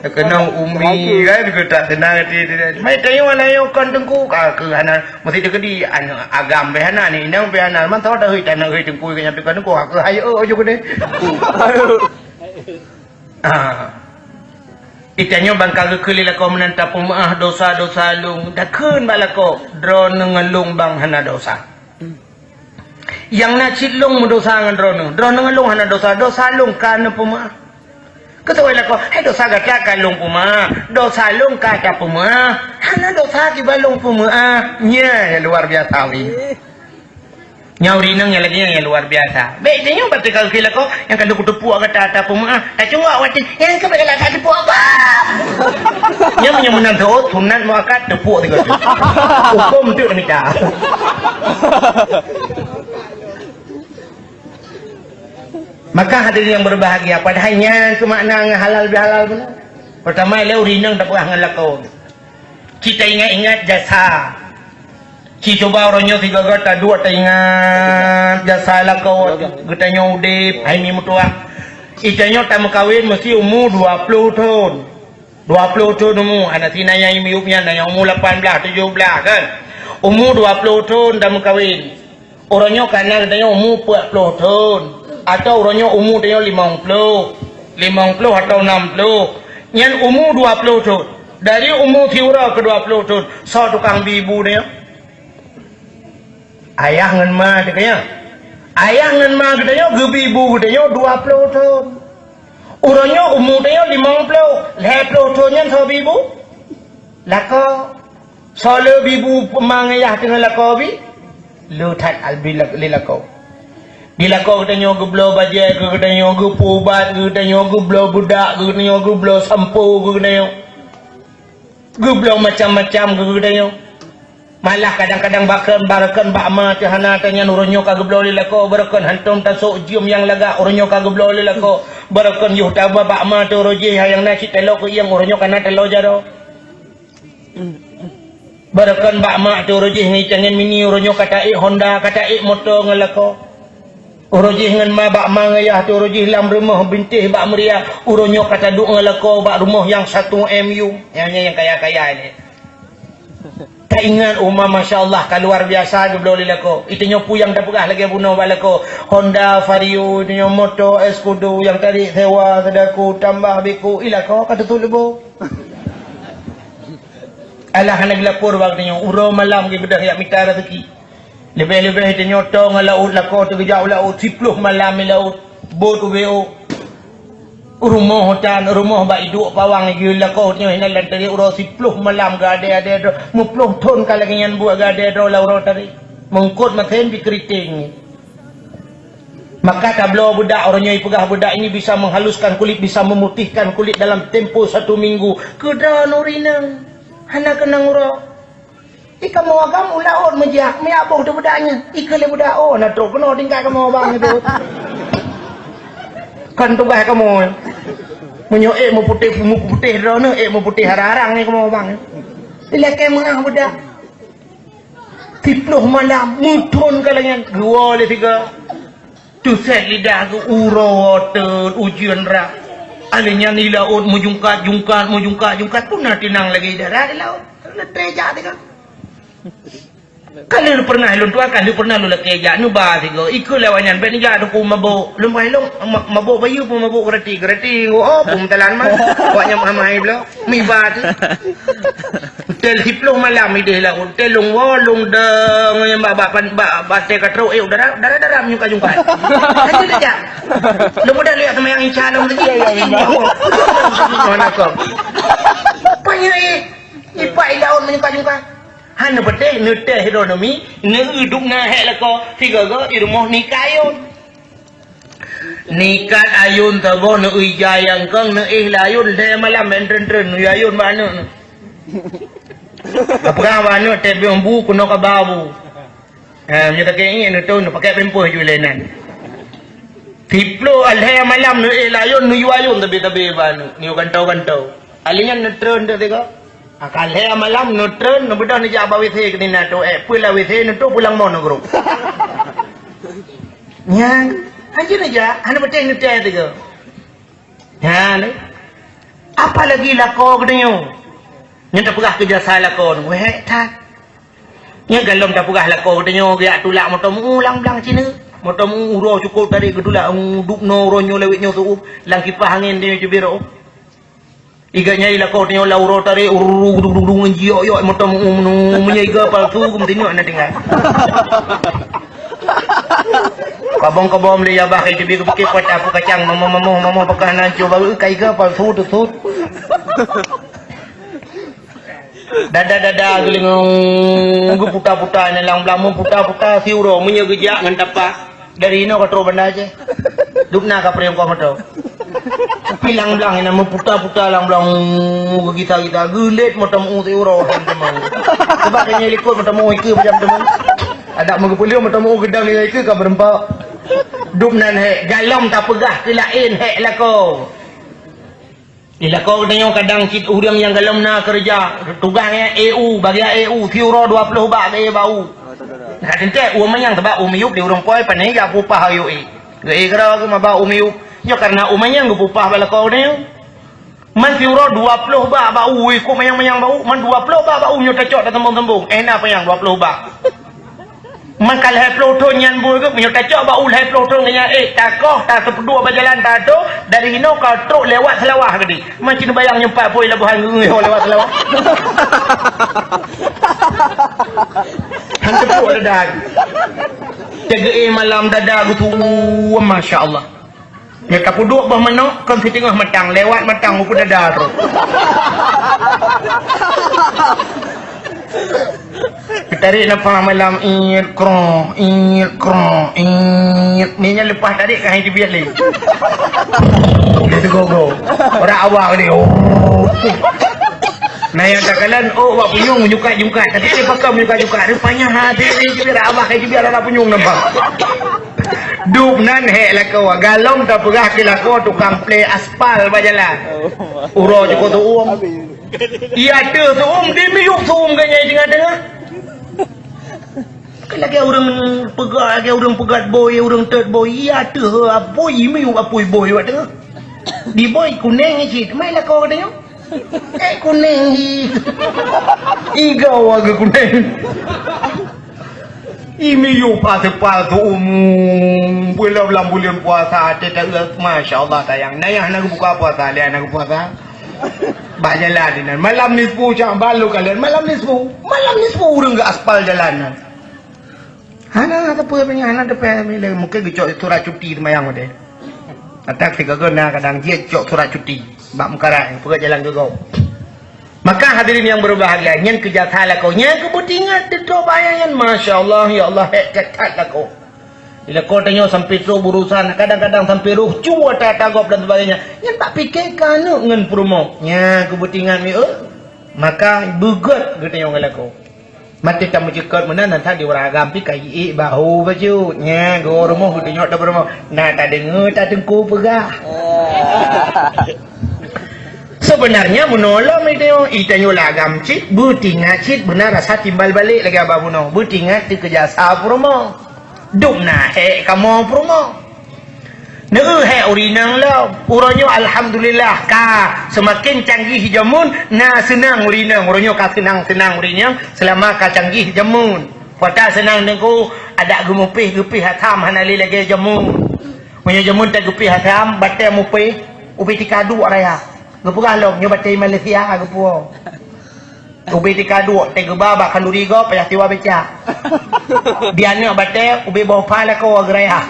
Keunong umi kan, kita senang hati dia. Mai tanya mana yo kon teungku, ka ke hana mesti dia kedi aneuk agam beh hana ni, inong beh hana. Man tahu dah hui tanah hui teungku ke nyampe kon teungku, aku hai oh, ojo gede. Ah. Itanyoe ban ka geukheun lé lakoe meunan tapeumaah dosa-dosa lôn, takheun bak lakoe, droeneuh ngon lôn bang hana dosa. Nyang na cit lôn meudosa ngon droeneuh, droeneuh ngon lôn hana dosa, dosa lôn ka neupeumaah. Keu teuwai lakoe, hai dosa gata ka lôn peumaah, dosa lôn ka tapeumaah, hana dosa kiban lôn peumaah. Nya, ya luar biasa wih. Nyoe ureueng inong nyang lagèe nyan nyang luar biasa. Bèk tanyoe bak teuka keu lakoe nyang ka lheueh kuteupok gata ata peumaah. Tacungok watèe nyan keuh bèk galak that teupok apa. Nyan meunyoe meunan teuôt sunat muakkad teupok tiga tu. Huköm tu mita. Maka hadirin yang berbahagia, padahai nyan keuh makna ngon halal bihalal beuna. Peurtama lé ureueng inong tapeugah ngon lakoe. Cit taingat-ingat jasa. Ci cuba uroe nyoe sigoe-goe taduek taingat jasa lakoe geutanyoe udeb, hai mi meutuah. Itanyoe tameukawen meusti umu dua ploh thon. Dua ploh thon umu, hana sina nyang miyueb nyan, nyang umu lapan blaih, tujoh blaih kan. Umu dua ploh thon tameukawen. Uroe nyoe kana geutanyoe umu peuet ploh thon, atau uroe nyoe umu tanyoe limong ploh, limong ploh atau nam ploh. Nyan umu dua ploh thon. Dari umu siuroe keu dua ploh thon, soe tukang bi bu tanyoe? Ayah ngon ma teuh nyan. Ayah ngon ma geutanyoe geubi bu geutanyoe dua ploh thon. Uroe nyoe umu tanyoe limong ploh, lhèe ploh thon nyan soe bi bu? Lakoe. Soe le bi bu ma ngon yah teungoh lakoe bi? Le that albi lak-, lé lakoe. Di lakoe geutanyoe geubloe bajèe keu geutanyoe, geupeuubat keu geutanyoe, geubloe beudak keu geutanyoe, geubloe sampo keu geutanyoe. Geubloe macam-macam keu geutanyoe. Malah kadang-kadang bakon, barokon bak ma teuh hana tanyan uroe nyoe ka geubloe lé lakoe, barokon hantom tasok jeuem nyang lagak uroe nyoe ka geubloe lé lakoe, barokon yoh taba bak ma teuh uroe jih nyang na cit talo keu ieng uroe nyoe ka na talo jaroe. Barokon bak ma teuh uroe jih ngon itangen mini uroe nyoe ka taék Honda, ka taék moto ngon lakoe. Uroe jih ngon ma bak ma ngon yah teuh uroe jih lam rumoh bintéh bak meuria, uroe nyoe ka taduek ngon lakoe bak rumoh nyang satu M U. Nyang, nyang, nyang kaya-kaya nyan. Taingat uma masya Allah ka luar biasa geubloe lé lakoe. Itanyoe peue nyang tapeugah lagèe bunoe bak lakoe. Honda Vario, itanyoe moto Escudo nyang tarék sewa seudaku tambah biku, i lakoe ka teutot leubo. Alah hana geulapor bak geutanyoe, uroe malam geubeudôh jak mita raseuki. Leubeh-leubeh tanyoe tô ngon laôt lakoe teuh geujak u laôt, siploh malam i laôt, bot ubé ôk. Rumoh tan, rumoh bak iduek pawang i geue lakoe tanyoe hinan lam teurie uroe siploh malam geuadée-adée droe, meuploh thon ka lagée nyan buet geuadée droe lam uroe tari. Meungkot masen di keuriteng. Maka tabloe beudak, uroe nyoe ipeugah beudak ini bisa menghaluskan kulit, bisa memutihkan kulit dalam tempo satu minggu. Keudroe nuri nang, hana keunong uroe. Di kamoe agam u laôt meujak, meuyak boh teuh beudak nyan. Ikeu lé beudak, oh, na trok keunoe tingkat kamoe bang itu. Kan tugaih kamoe. Meunyoe ék meuputéh, meuputéh droeneuh, ék meuputéh harang-harang nyoe kamoe bang. Ilakée meuah beudak. Siploh malam, meuthon ka lagée nyan, geuwoe lé sigoe. Teusét lidah geuh uroe teun ujeuen rab. Alé nyan i laôt meujungkat-jungkat, meujungkat-jungkat, peue na tinang lagée darat di laôt. Leutée jak sigoe. Ka lheueh pernah lôn tuan, ka lheueh pernah lôn lakée jak neuba sigoe. Ikeu lé awak nyan, bèk neujak teungku mabök. Lôn paih lôn, ma-, mabök bayeue peue mabök gratis, gratis. Oh, peue meutelan mah. Awak nyan meuhai-meuhai bloe. Miba teuh. Tel siploh malam ideh laôt, tel lôn woe, lôn dong nyang bak, bak, bak, bak, bak teh ka trok, eh, dara, dara, dara meujungkat-jungkat. Hana tajak. Lôn mudah lôn jak seumayang Isya lom tadi. Ya, ya, memang. Mana kau? Panya, eh, ipak i laôt meujungkat-jungkat. Hana peutéh, neuteh droe nami, neuduek na hék lakoe, sigoe-goe i rumoh nikah ayôn. Nikat ayôn saboh, neuija nyang kong, neuéh lé ayôn, lhée malam bèk treun-treun, neuéh ayôn bak aneuk nyoe. Kapeugah bak aneuk, tét bieng bu, keunoe kaba bu. Ha, meunyoe takée ingat, neutoh, neupakée pampers ju lé nan. Siploh lhée malam, neuéh lé ayôn, neuyue ayôn tabe-tabe bak aneuk, neuyue gantoe-gantoe. Alé nyan neutreun teuh sigoe. Ka lhée malam neutreun, neubeudôh neujak bak WC keunan na toh, eh, peue lam WC neutoh pulang mon neugrôp. Nyan, hanjeuet neujak, hana peutéh neuteh sigoe. Nyan, apalagi lakoe geutanyoe. Nyan tapeugah keu jasa lakoe nyoe, wéh that. Nyan galom tapeugah lakoe geutanyoe geujak tulak moto meu lam blang sineuk. Moto meu uroe cukôp tarék geutulak, dubnoe uroe nyoe lawét nyoe seuuem, lam kipah angén tanyoe cubit rôh. Iga nyai lakoe tanyoe lam uroe tarék, uru, du, du, du, ngon jiok-yok, moto meu, meu, meunyoe iga palsu, geumeutinok na tinggai. Kabong-kabong lé yah bah kai teubi geupike patah pu kacang, mamoh, mamoh, mamoh, pakah na cok baru kai iga palsu teusut. Dada-dada geuleungong, geuputa-puta nyan lam blang, meuputa-puta siuroe, meunyoe geujak ngon tapa. Dari inoe ka trok Banda Aceh. Dubna ka peureueng koh moto. Pilang blang inan meuputa-puta lam blang, geugita-gita, geulet moto meu siuroe han teuma. Sabab ka nyang likot moto meu ikeu macam teuma. Adak meugeupeuleue moto meu geudang nyan ikeu ka meureumpok. Dubnan hék, galom tapeugah keu laén hék lakoe. Di lakoe geutanyoe kadang cit ureuëng nyang golom na keureuja, tugaih nyan A U, bagian A U, siuroe dua ploh bak geuék bak u. Ka teuntèe u manyang sabab u miyueb di ureuëng poi pane jak pupah ayue ék. Geuék keudroe geuh maba u miyueb. Nyoe kareuna u manyang geupupah bak lakoe geutanyoe. Man siuroe dua ploh bak bak u, ikot manyang-manyang bak u, man dua ploh bak bak u nyoe tacok tasambong-sambong. Eh, na panyang dua ploh bak. Man ka lhèe ploh thon nyan bui geuh, meunyoe tacok bak u lhèe ploh thon nyan, eh, takoh, taseupeudok bak jalan, tato, dari hinoe ka trok lewat Seulawah keudéh. Man cit neubayang nyoe pat poi laboh hai ngeue lewat Seulawah. Han teupok dada. Teugeue malam dada geutuwom, masya Allah. Nyoe tapeuduek boh manok kon siteungoh matang, lewat matang ukeue dada trok. Tarik nafah malam, iet, kro, iet, kro, iet. Ni nyan leupah tarik ka hai teubiet lé. Dia teugogo. Orang awak ni. Oh. Nah, nyang takalon, oh, awak punyueng menyukat-nyukat. Tapi dia pakon menyukat-nyukat. Rupanya hati dia juga dah abah hai teubiet dalam punyueng nampak. Dub nan hék lakoe, galom tapeugah keu lakoe tukang plé aspal bak jalan. Uroe jukôb tuom. Iya teuh tuom, di miyueb tuom geuh nyang teungoh-teungoh. Lagèe ureueng peugah, lagèe ureueng peugah bôi, ureueng tet bôi. Iya teuh bôi, miyueb apui bôi bak teungoh. Di bôi kuneng cit, mai lakoe geutanyoe. Eh, kuneng hi. Iga warga kuneng. Imi yub asepal tu umum. Bulan, bulan puasa, teuta, masya Allah sayang. Nayah na buka puasa, lihat na puasa. Bak jalan dinan. Malam nisfu Sya'ban lu kalian. Malam nisfu. Malam nisfu ureueng geuaspal jalan nan. Hana teupeu, hana teupeu, mungkin geucok surat cuti seumayang udeh. Atak sigoe na kadang jeuet cok surat cuti. Bak meukarat, peugah jalan geugop. Maka hadirin yang berbahagia, nyan keu jasa lakoe, nyan keu beutingat teutroe bahaya nyan. Masya Allah, ya Allah, hek that-that lakoe. Di lakoe tanyoe sampai trok berurusan, kadang-kadang sampai roh cue ata-ata gob dan sebagainya. Nyan bak pike keu aneuk ngon peurumoh. Nyan keu beutingat mi, eh. Maka beugöt geutanyoe ngon lakoe. Maté tameucukot meunan, na that di ureueng agam pih ka jiék bahu bacut. Nya, geurumoh geutunyok tapeurumoh. Na tadeungoe tateungku peugah. Sebenarnya meunolong itu, itanyoe lagam cit, beutingat cit beuna rasa timbal balek lagèe abah bunoe. Beutingat teukeujasa peurumoh. Dum na hék kamoe peurumoh. Neu hék ureueng inong lom. Uroe nyoe alhamdulillah ka seumaken canggih jameun, na seunang ureueng inong. Uroe nyoe ka seunang-seunang ureueng inong seulama ka canggih jameun. Pata seunang teungku, adak geumupéh geupéh asam hana lé lagèe jameun. Meunyoe jameun tageupéh asam, batèe mupéh, ubé tika duek raya. Geupeugah lom nyoe batèe Malaysia geupuwoe. Ubé tika duek, teuh geuba bak khanduri gob payah tiwa beca. Di aneuk batèe, ubé boh pha lakoe geuraya.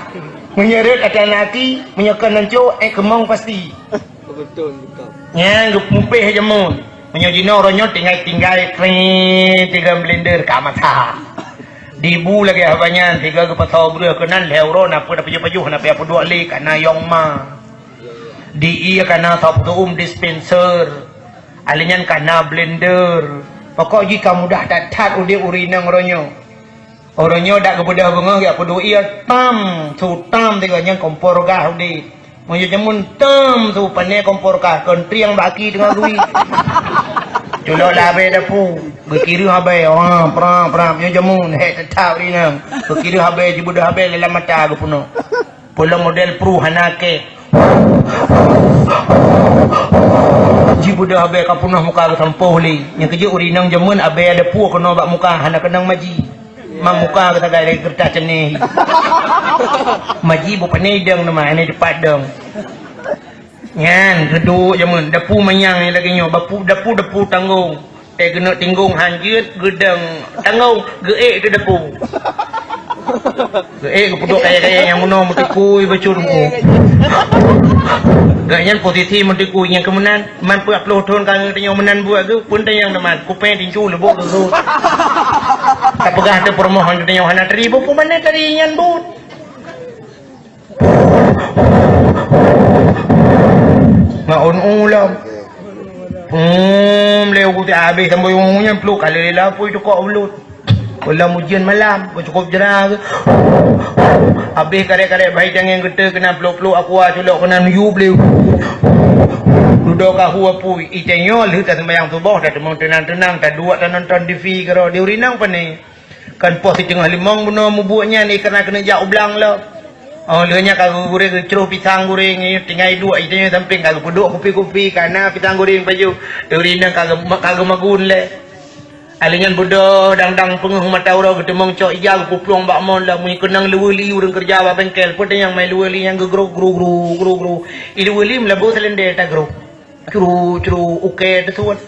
Meunyoe rhot ata nati, meunyoe kon nan cok, ék keumong pasti. Beutôi, beutôi. Nyan geupupéh jameun. Meunyoe jinoe uroe nyoe tinggai-tinggai, tring, tinggai blender ka masa. Dibu lagèe haba nyan, sigoe geupasoe breuh keunan lhèe uroe na peue na pajoh-pajoh na payah peuduek lé, ka na yong ma. Di ie ka na sop tuem dispenser. Alèh nyan ka na blender. Pokok jih ka mudah that-that udép ureueng inong uroe nyoe. Uroe nyoe dak geubeudôh beungoh geupeuduek ie tam, su tam tiga nyan kompor gas udép. Meunyoe jameun tam su pané kompor gas, kon triang bak aki teungoh geuwi. Culok lam abèe dapu, geukireuh abèe, wah, prap, prap, nyoe jameun, hék that-that ureueng inong. Geukireuh abèe, jibeudôh abèe lam mata geupeunoh. Peulom model pru hana kèe. Jibeudôh abèe ka peunoh muka geusampôh lé. Nyang keujeuet ureueng inong jameun abèe ada pue keunoe bak muka hana keunong maji. Mak muka geusagai lagèe keureutah ceuneh. Maji beu pané idong teuma, hana teupat dong. Nyan, geuduek jameun, dapu manyang lagèe nyoe, bapu, dapu, dapu tanggong. Teuh geuneuk tinggong han jeuet, geudong tanggong, geuék teuh dapu. Geuék geupeuduek kayèe-kayèe nyang meunoe meutikui bacut rumoh. Geuh nyan posisi meutikui nyang keumeunan, man peuet ploh thon ka geutanyoe meunan buet geuh, pun tanyong teuma, kupèe tincu leubok geuh. Tapeugah teuh peurumoh geutanyoe hana tari, bukon mana tari nyan buet. Ngon u lom. Pum, lé u kutik habéh samboi u nyan pluk kali lé lapui tukok ulut. Ulam ujeuen malam, beucukôp jra geuh. Habéh karek-karek bahai tangieng geuteu keunan pluk-pluk aqua culok keunan yub lé. Dudoe ka hu apui, i tanyoe lheueh taseumayang suboh, tateumong teunang-teunang, taduek tanonton T V keudroe di ureueng inong pane. Kan poh siteungoh limong bunoe mubuet nyan, i kana keuneuk jak u blang lom. Oh, lheueh nyan ka geugurée geucroh pisang goreng, tinggai duek i tanyoe sampéng ka geupeuduek kupi-kupi, kana pisang goreng pajoh. Di ureueng inong ka geu-, ka geumagun lé. Alèh nyan beudôh dang-dang peungeuh mata uroe geuteumong cok ija geupuplueng bak mon lom, meunyoe keunong luweue li ureueng keureuja bak bengkel, peue nyang mai luweue li nyang geugroh, groh, groh, groh, groh. I luweue li meulabu seulendé tagroh. Cru, cru, ukée teusuet.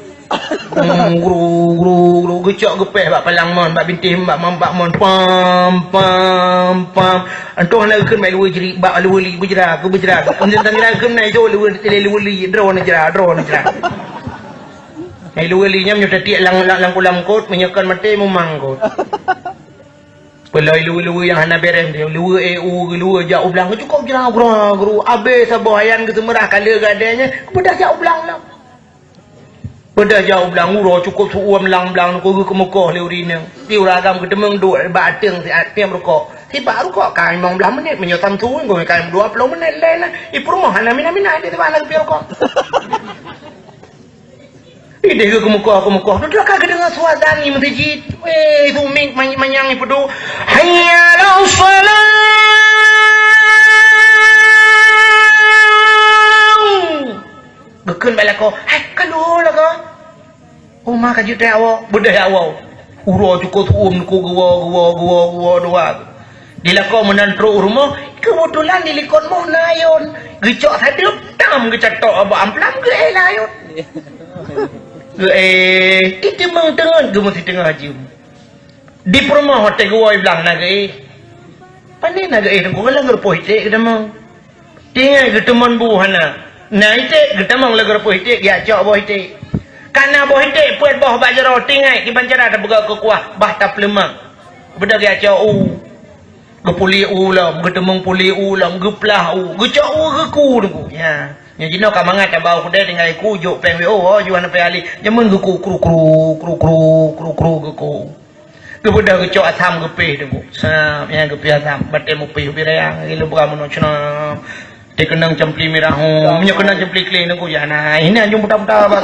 Hmm, groh, groh, groh, geucok geupéh bak palang mon, bak bintéh bak mon, bak mon, pam, pam, pam. Entong hana geukheun mai luweue jeuri, bak luweue li beujra, geubeujra. Entong hana geukheun mai luweue, luweue li, droeneuh jra, droeneuh jra. Hai luweue li nyan meunyoe tatiek lam, lam, lam kulam kot, meunyoe kon maté mumang kot. Peuloi luweue-luweue nyang hana béreh, luweue, eh, u, luweue jak u blang, cukôp jra, gra, gru, abéh saboh ayan geuseumeurah kale geuh adé nyan, peugah jak u blang lom. Peugah jak u blang, uroe cukôp seu-uem lam blang, keu geukeumeukoh lé ureueng inong. Di ureueng agam geuteumong duek bak ateueng siat tiep rukok. Sibak rukok ka limong blaih menit, meunyoe Samsu, ka dua ploh menit lé na. I peurumoh hana mina-mina, di sibak na geupiep rukok. Idéh geuh keumeukoh-keumeukoh, tu ka geudeungoe suara azan i meuseujid. Weh, sumieng manyang-manyang ipeuduek, "Hayya 'alas shalah!" Geukheun bak lakoe, "Hai, ka lheueh lakoe!" Oma ka jeuet awak, beudôh awak. Uroe cukôp seu-uem nukô geuwoe, geuwoe, geuwoe, geuwoe dua. Di lakoe meunan trok u rumoh, keubeutulan di likot moh na ayôn. Geucok sadeup, tam geucatok bak amplam, geuéh lam ayôn. Geuéh, iteumong teungeut geumeusiteungoh jeuem. Di peurumoh watée geuwoe blang na geuéh. Pane na geuéh teungku, lam geureupôh iték geuteumong. Tinggai geuteumon bu hana. Na iték geutamong lé geureupôh iték, geujak cok boh iték. Kana boh iték peuet boh bak jaroe, tinggai kiban cara tapeugah keu kuah, bah tapeuleumang. Beudôh geujak cok u. Geupuléh u lom, geuteumong puléh u lom, geuplah u, geucok u geuku teungku. Nya. Nyoe jinoe ka mangat tabau keudè tinggai ku jok péng W O, oh, juah na péng alih. Jameun geuku kru kru, kru kru, kru kru geuku. Geubeudôh geucok asam geupéh teungku. Sab, nyang geupéh asam, batée mupéh ubé rayang, lheueh buka meunoe cunam. Teukeunong cempli mirah, hu. Meunyoe keunong cempli kling teungku, ya na, ini anjung buta-buta bak.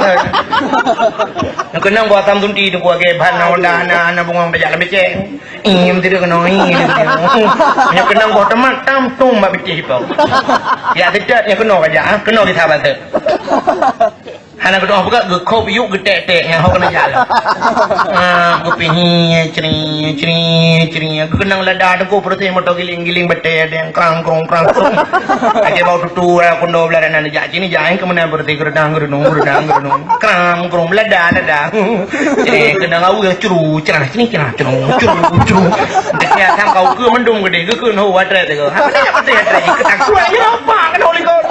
Nyoe keunong boh asam sunti teungku, agé ban na honda, na, na bungong tajak lam becek. Ih, meuti keunong, ih, meuti keunong. Meunyoe keunong boh tomat, tam tum bak bitih ipong. Ya, seutet, nyoe keunong aja, ha, keunong di sahabat tu. Hana geudoh peugah, geukhôb yuk geutek-tek nyang hok keuneuk jalan. Ah, geupihi, cri, cri, cri. Geukeunong lada teungku, peureuteh moto giling-giling batée deng krang krong krang krong. Lagée bau tutu, ya, kundo beularan na jak cini, jak keumeunang peureuteh geureudang geureunong, geureudang geureunong. Krang krong lada, lada. Cri, keunong aweue curu, cerah cini, cerah curu, curu, curu. Deuk nyan asam kau keu mendum geudeh, geukheun ho watrek teuh. Apa nak pakai watrek? Keutak suai je apa kena ulikot.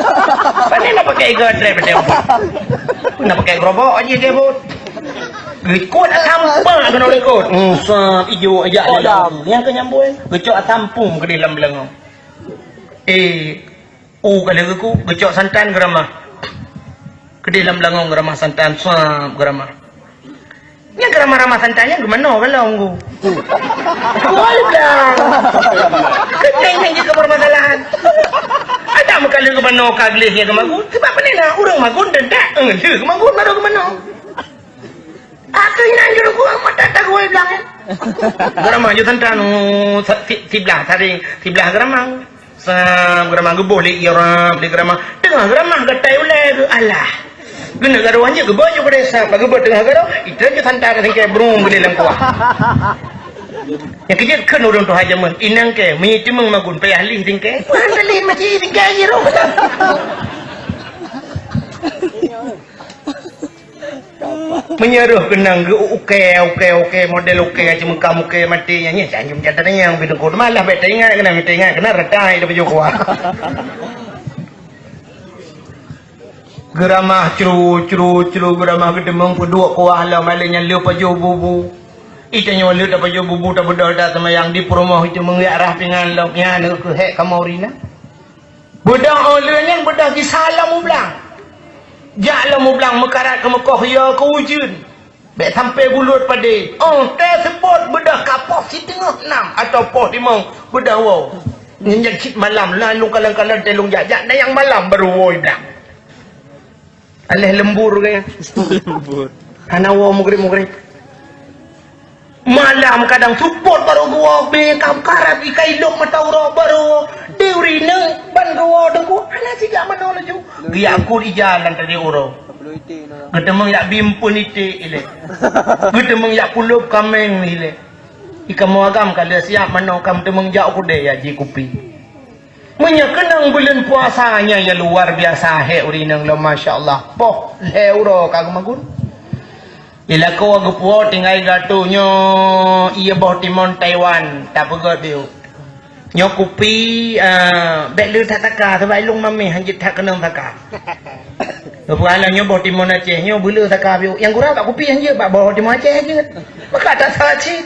Pane nak pakai iga watrek batée. Nak pakai gerobok aja dia buat. Likot sampah kena likot. Hmm, sap ijo aja. Oh, dah. Nyang keu nyambung. Geucok asam pum keudeh lam beulangong. Eh, u ka lheueh geuku, geucok santan geuramah. Keudeh lam beulangong geuramah santan, sap geuramah. Nyang geuramah-ramah santan nyan geumanoe ka lom ku. Woi dah. Keudeh nyan jeuet keu permasalahan. Ada meukaleuh geumanoe ka gleh nyang geumagun. Sebab pane na ureueng magun dan dak, eh, lheueh geumagun baru geumanoe. Akhé nyan jeuet ku mata tagoe blang. Geuramah jeuet santan, oh, sa-, si-, siblah saring, siblah geuramah. Sam, geuramah geuboh lé irab, lé geuramah. Teungoh geuramah geutai ulée geuh, alah. Geuneuk garoh nyan geuboh ju keudeh sab, geubeuet teungoh garoh, itra ju santa ka singkée brung geudeh lam kuah. Nyang keujeuet kheun ureueng tuha jameun, inong kée, meunyoe teumeung magun payah lih singkée. Bukan lih maci singkée jih roh. Meunyoe roh keunong geu-, ukée, ukée, ukée, model ukée, ceumeuka mukée maté nyan, nyan, janjum jatan nyang bideueng keu malah bèk teuingat keunan, teuingat keunan rata hai leubeh jeuet kuah. Geuramah cru, cru, cru, geuramah geuteumong peuduek kuah lom, malée nyan lheueh pajoh bubu. Itanyoe lheueh tapajoh bubu tabeudôh taseumayang di peurumoh itu meungiak rah pingan lom, nyan keuh hék kamoe rinah. Beudôh óh lheueh nyan beudôh gisa lam u blang. Jak lam u blang meukarat keumeukoh yo keu ujeuen. Bèk sampoe buleuen padé. Óh teuseupôt beudôh ka poh siteungoh nam atawa poh limong beudôh woe. Nyan cit malam, lalong kalon-kalon teuh lôn jak-jak, dan nyang malam baru woe i blang. Aléh lembur gaya. Lembur. Hana woe mugrib-mugrib. Malam kadang seupôt barô geuwoe, bèe ka karab ikai lok mata uroe barô. Di ureueng inong ban geuwoe teungku, hana sijak manoe laju. Geujak kut ija lam tadi uroe. Geuteumeung jak bimpeuen iték ilèe. Geuteumeung jak pulop kaméng ilèe. Ikamoe agam ka lheueh siap manoe, ka meuteumeung jak u keudè jak ji kupi. Meunyoe keunong buleuen puasa nyan, ya luar biasa hék ureueng inong lom, masya Allah. Poh lhèe uroe ka geumagun. Di lakoe geupuwoe tinggai geuatoe nyoe, iya boh timon Taiwan, tapeugöt biôh. Nyoe kupi, ah, bèk le that saka, sabab ilôn mamèh hanjeuet that keunong saka. Geupeugah lom nyoe boh timon Aceh, nyoe beuleu saka biôh. Nyang gura bak kupi hanjeuet, bak boh timon Aceh hanjeuet. Maka that saka cit.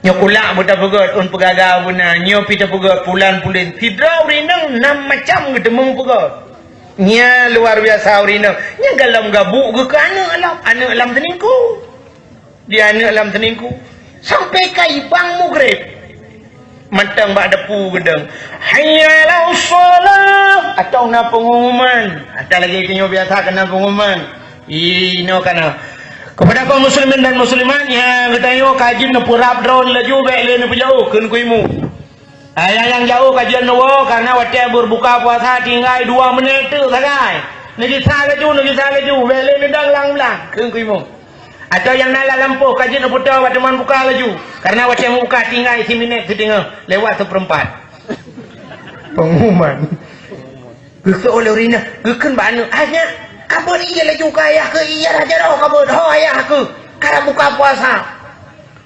Nyoe kulak beu tapeugöt, ôn peugaga beuna, nyoe pi tapeugöt, pulan pulen. Sidroe ureueng inong nam macam geuteumeung peugöt. Nyan luar biasa ureueng inong. Nyan galom gabuk geuh keu aneuk lam, aneuk lam teuningku. Di aneuk lam teuningku. Sampai ka ibang mugrib. Mantong bak depu geudong. Hayya 'alas shalah. Atau na pengumuman. Atau lagèe tanyoe biasa keu na pengumuman. Inoe kana. Kepada kaum muslimin dan muslimat nyang geutanyoe ka jeuet neupeurab droe laju, bèk lé neupeujauh kheun kuimu. Ayah nyang jauh ka jeuet neuwoe, karena watèe berbuka puasa tinggai dua menit teuk sagai. Neugisa laju, neugisa laju, bèk lé neudong lam blang kheun kuimu. Atau nyang na lam lampôh ka jeuet neupeutoe bak teuma buka laju, karena watèe meubuka tinggai siminét siteungoh lewat seupeurempat. Pengumuman. Geuseuôt lé ureueng inong, geukheun bak aneuk, "Hai nyak, kabeuet ie laju keu ayah keuh, ie rhah jaroe kabeuet, ho ayah keuh, ka rab buka puasa."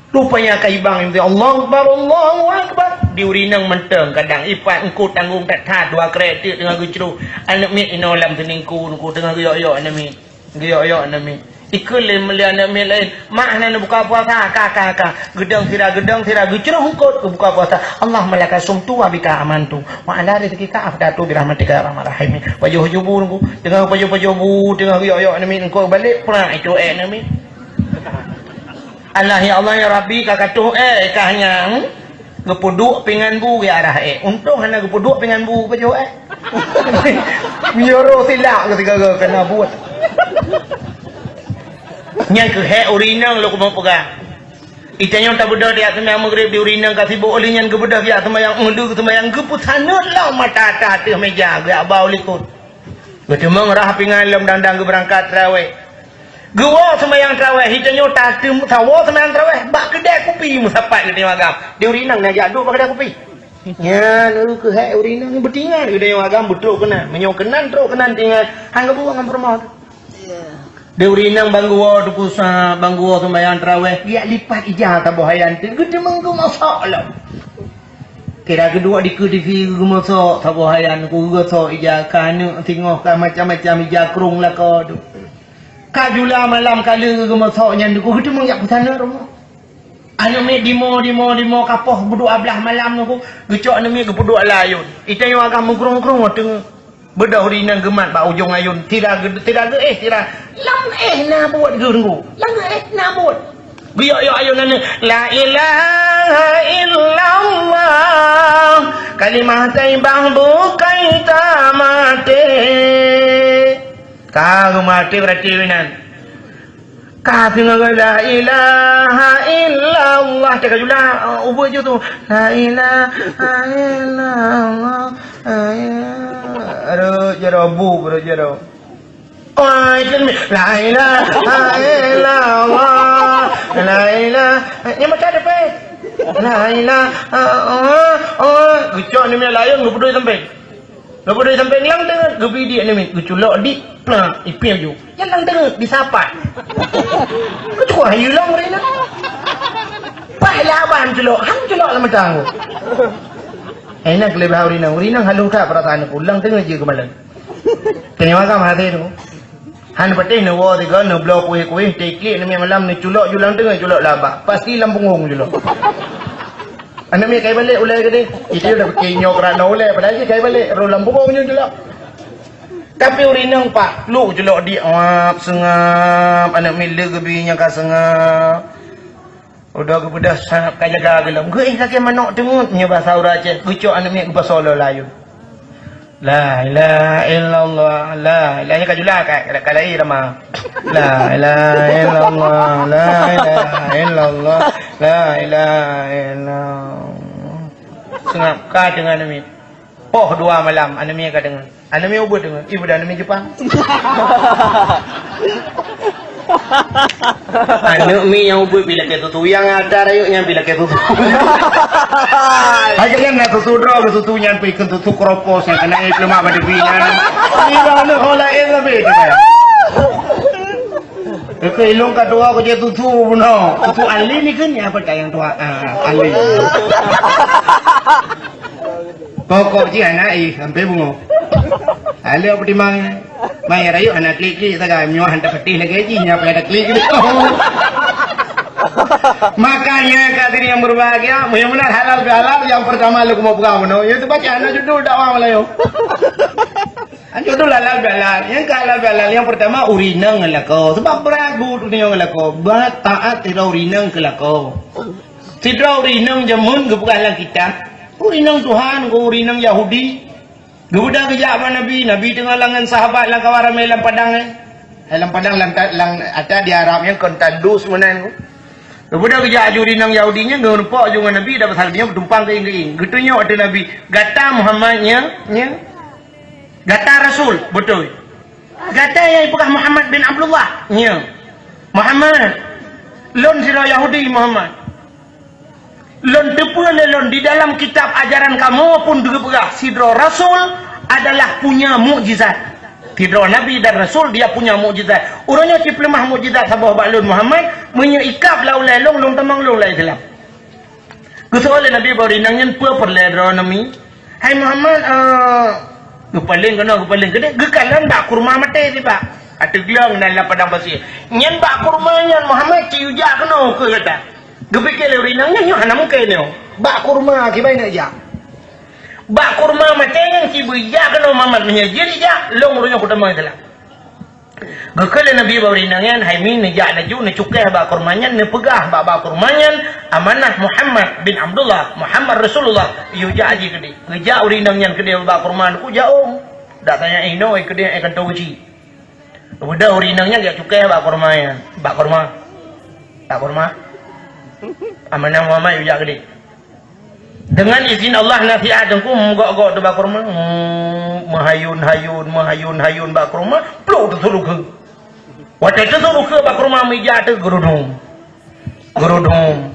Rupanya ka ibang, Allahu Akbar, Allahu Akbar. Di ureueng inong mantong kadang ipat eungkôt tanggông that-that, dua krèk teuk teungoh geucroh. Aneuk miet inoe lam teuningku teungku teungoh geuyok-yok aneuk miet. Geuyok-yok aneuk miet. Ikheun lé, lé aneuk miet laén, "Mak, hana neubuka puasa." "Ka, ka, ka." Geudong sira, geudong sira, geucroh eungkôt geubuka puasa. "Allahumma laka sumtu wa bika amantu wa ala rizqika aftartu bi rahmatika ya arhamar rahimin." Pajoh-pajoh bu teungku. Teungoh pajoh-pajoh bu, teungoh geuyok-yok aneuk miet, eungkôt balek, prang, icok èk aneuk miet. "Allah, ya Allah, ya Rabbi, ka katoh èk kah nyan." Geupeuduek pingan bu, geuarah èk. Untông hana geupeuduek pingan bu, pajoh èk. Meunyoe roh silak keu sigoe-goe keu na buet. Nyan keuh hék ureueng inong lôn keumeung peugah. Geutanyoe tabeudôh tajak seumayang Maghrib di ureueng inong ka sibôk, lheueh nyan geubeudôh tajak seumayang, lheueh geuseumayang geupeusaneut lom mata ata ateueh meuja, geujak ba u likôt. Geuteumeung rhah pingan lom dang-dang geubeurangkat tarawèh. Geuwoe seumayang tarawèh, geutanyoe tateum-, tawoe seumayang tarawèh bak keudè kupi meusapat geutanyoe agam. Di ureueng inong na jak duek bak keudè kupi. Nyan, euh, keuh hék ureueng inong beutingat geutanyoe agam beutrok keunan. Meunyoe keunan trok keunan tingat, han geubuet ngon peurumoh teuh. Di ureueng inong ban geuwoe teupeu sa, ban geuwoe seumayang tarawèh, geujak lipat ija saboh ayah teuk, geuteumeung geumosok lom. Kira geuduek dikeue TV geumosok saboh ayah teuk, geugosok ija, ka aneuk singoh, ka macam-macam ija krông lakoe teuh. Ka jula malam ka lheueh geumosok nyan teuk, geuteumeung jak peusaneut rumoh. Aneuk miet dimoe, dimoe, dimoe, ka poh beuduek blah malam teuk, geucok aneuk miet geupeuduek lam ayôn. Geutanyoe agam meukrông-krông teungoh. Beudôh ureueng inong geumat bak ujông ayôn, sira geu-, sira geuéh, sira lam éh na buet geuh teungku. Lam éh na buet. Geuyok-yok ayôn aneuk, "La ilaha illallah, kalimah thayyibah bukai tamaté." Ka geumaté berarti inan. Ka teungoh la ilaha illallah, teuka jula, uh, ubeut ju tu. La ilaha illallah. Rot jaroe, bu, rot jaroe. Oi, kan, la ilaha illallah. La ilaha, ni macam ada pe. La ilaha, oh, oh, geucok ni mi laén, geupeudoi sampai. Leupah dari sampéng lam teungeut, geubi di aneuk miet, geuculok di, plang, ipiep ju. Nyan lam teungeut, disapat. Keucuali hayeue lom rina. Paih lah abang culok, han culok lam mata. Eh, nyan keuleubeh ureueng inong. Ureueng inong halus that peurasaan aku. Lam teungeut jeuet keumalon. Keuneuk makan hase tu. Han patéh neuwoe sigoe, neubloe kuéh-kuéh, teuklik aneuk miet malam, neuculok ju lam teungeut, culok lam abah. Pasti lam punggong culok. Aneuk miet kai balek ulèe keudeh. Itu dah pikir nyoe keurak na ulèe, padahai jih kai balek, roh lam punggong nyoe culok. Tapi ureueng inong pat, luk culok di, wap, seungab, aneuk miet le geubi nyang ka seungab. Udah geubeudôh sangab ka jaga geulom. Geuéh lagèe manok teungeut, nyoe basa ureueng Aceh, geucok aneuk miet geupasoe lam layôn. La ilaha illallah, la ilaha, ka jula, ka, ka, ka laie rama. La ilaha illallah, la ilaha illallah, la ilaha illallah. Seungab ka deungon aneuk miet. Poh dua malam, aneuk miet ka deungon. Aneuk miet ubeuet deungon. Ih, budak aneuk miet Jepang. Aneuk miet nyang ubeuet pih lakée susu, nyang ata rayeuk nyan pih lakée susu. Hai, jangan na susu droe, susu nyan pih ikheun susu kropos nyang keuneuk ipeuleumah bak tepi nyan. Ih, dah aneuk ho laén leubeh tu, kan? Keu ilong ka tuha ku jeuet susu bunoe. Susu Alin ni kan, ya, apa tak yang tuha? Ah, Alin. Pokok jih aneuk ih sampai bungo. Alek peutimang. Mai rayeuk hana klik-klik sagai, meunyoe hana patéh lagée jih, nyan payah taklik. Makanya, hadirin yang berbahagia, meunyoe meunan halal bihalal, nyang peurtama lôn keumeung peugah bunoe, yaitu baca hana judul dakwah Melayu. Judul halal bihalal. Nyang ka halal bihalal, nyang peurtama ureueng inong ngon lakoe. Sebab beuragut ureueng inong ngon lakoe. Brat taát sidroe ureueng inong keu lakoe. Sidroe ureueng inong jameun geupeugah lam kitab, ureueng inong Tuhan, ureueng inong Yahudi. Geubeudôh geujak bak Nabi, Nabi teungoh lam ngon sahabat lam kawan ramé lam padang, eh. Eh, lam padang, lam ta-, lam ata di Arab nyan kon tandus meunan. Geubeudôh geujak aju ureueng inong Yahudi nyan, geuneupok aju ngon Nabi, dan pasal nyan geutumpang keuieng-keuieng. Geutunyok ateueh Nabi, "Gata Muhammad nyan, nyan. Gata Rasul, beutôi. Gata nyang ipeugah Muhammad bin Abdullah, nyan. Muhammad, lôn sidroe Yahudi, Muhammad." Lôn teupeue lé lôn di dalam kitab ajaran kamoe pun geupeugah sidroe rasul adalah punya mukjizat. Sidroe nabi dan rasul dia punya mukjizat. Uroe nyoe cipeuleumah mukjizat saboh bak lôn Muhammad, meunyoe ikab lam ulée lôn, lôn tamong lôn lam Islam. Geuseuôt lé Nabi bak ureueng inong nyan, "Peue peureulée droeneuh mi?" "Hai Muhammad, eh," geupaleng keunoe, geupaleng keudeh, geukalon bak kurma maté sibak. Ateugleueng nan lam padang pasé. "Nyan bak kurma nyan Muhammad, ci yue jak keunoe," kheun gata. Geupike lé ureueng inong nyan, nyoe hana mungken nyoe. Bak kurma kiban neujak. Bak kurma maté nyan ci beujak keunoe Muhammad, meunyoe jeuet jijak, lôn uroe nyoe kutamong Islam. Geukheun lé Nabi bak ureueng inong nyan, "Hai mi, neujak laju, neucukéh bak kurma nyan, neupeugah bak, bak kurma nyan, amanah Muhammad bin Abdullah, Muhammad Rasulullah, yue jak jih keudeh." Geujak ureueng inong nyan keudeh bak kurma, neukujak ôm. Dak tanyong inoe keudeh, eh, kantô keuchik. Udah ureueng inong nyan jak cukéh bak kurma nyan. Bak kurma. Bak kurma. Amanah Muhammad yue jak keudeh. Deungon izin Allah, nasihat teungku, meugok-gok teuh bak kurma. Hmm, meuhayun-hayun, meuhayun-hayun bak kurma, pluk teusuruh keu. Watée teusuruh keu bak kurma, meujak teuh geurudum. Geurudum.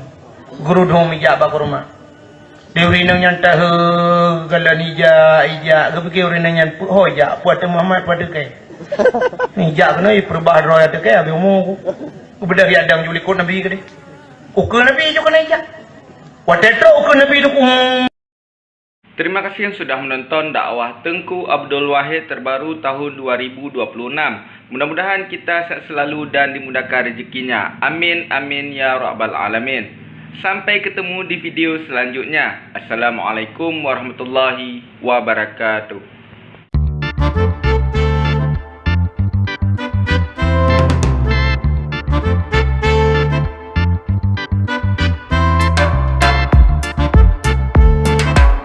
Geurudum ijak bak kurma. Di ureueng inong nyan tahe, galak ijak, ijak. Geupike ureueng inong nyan, "Peue ho ijak? Peue ateueh Muhammad, peue ateueh kèe?" Ijak keunoe, ipeurubah droe ateueh kèe, habéh umu ku. Geubeudôh riadang ju likot Nabi keudeh. Ukeue Nabi ju keunoe ijak. Watée trok ukeue Nabi teungku. Terima kasih yang sudah menonton dakwah Teungku Abdul Wahid terbaru tahun dua ribu dua puluh enam. Mudah-mudahan kita sehat selalu dan dimudahkan rezekinya. Amin, amin, ya rabbal alamin. Sampai ketemu di video selanjutnya. Assalamualaikum warahmatullahi wabarakatuh.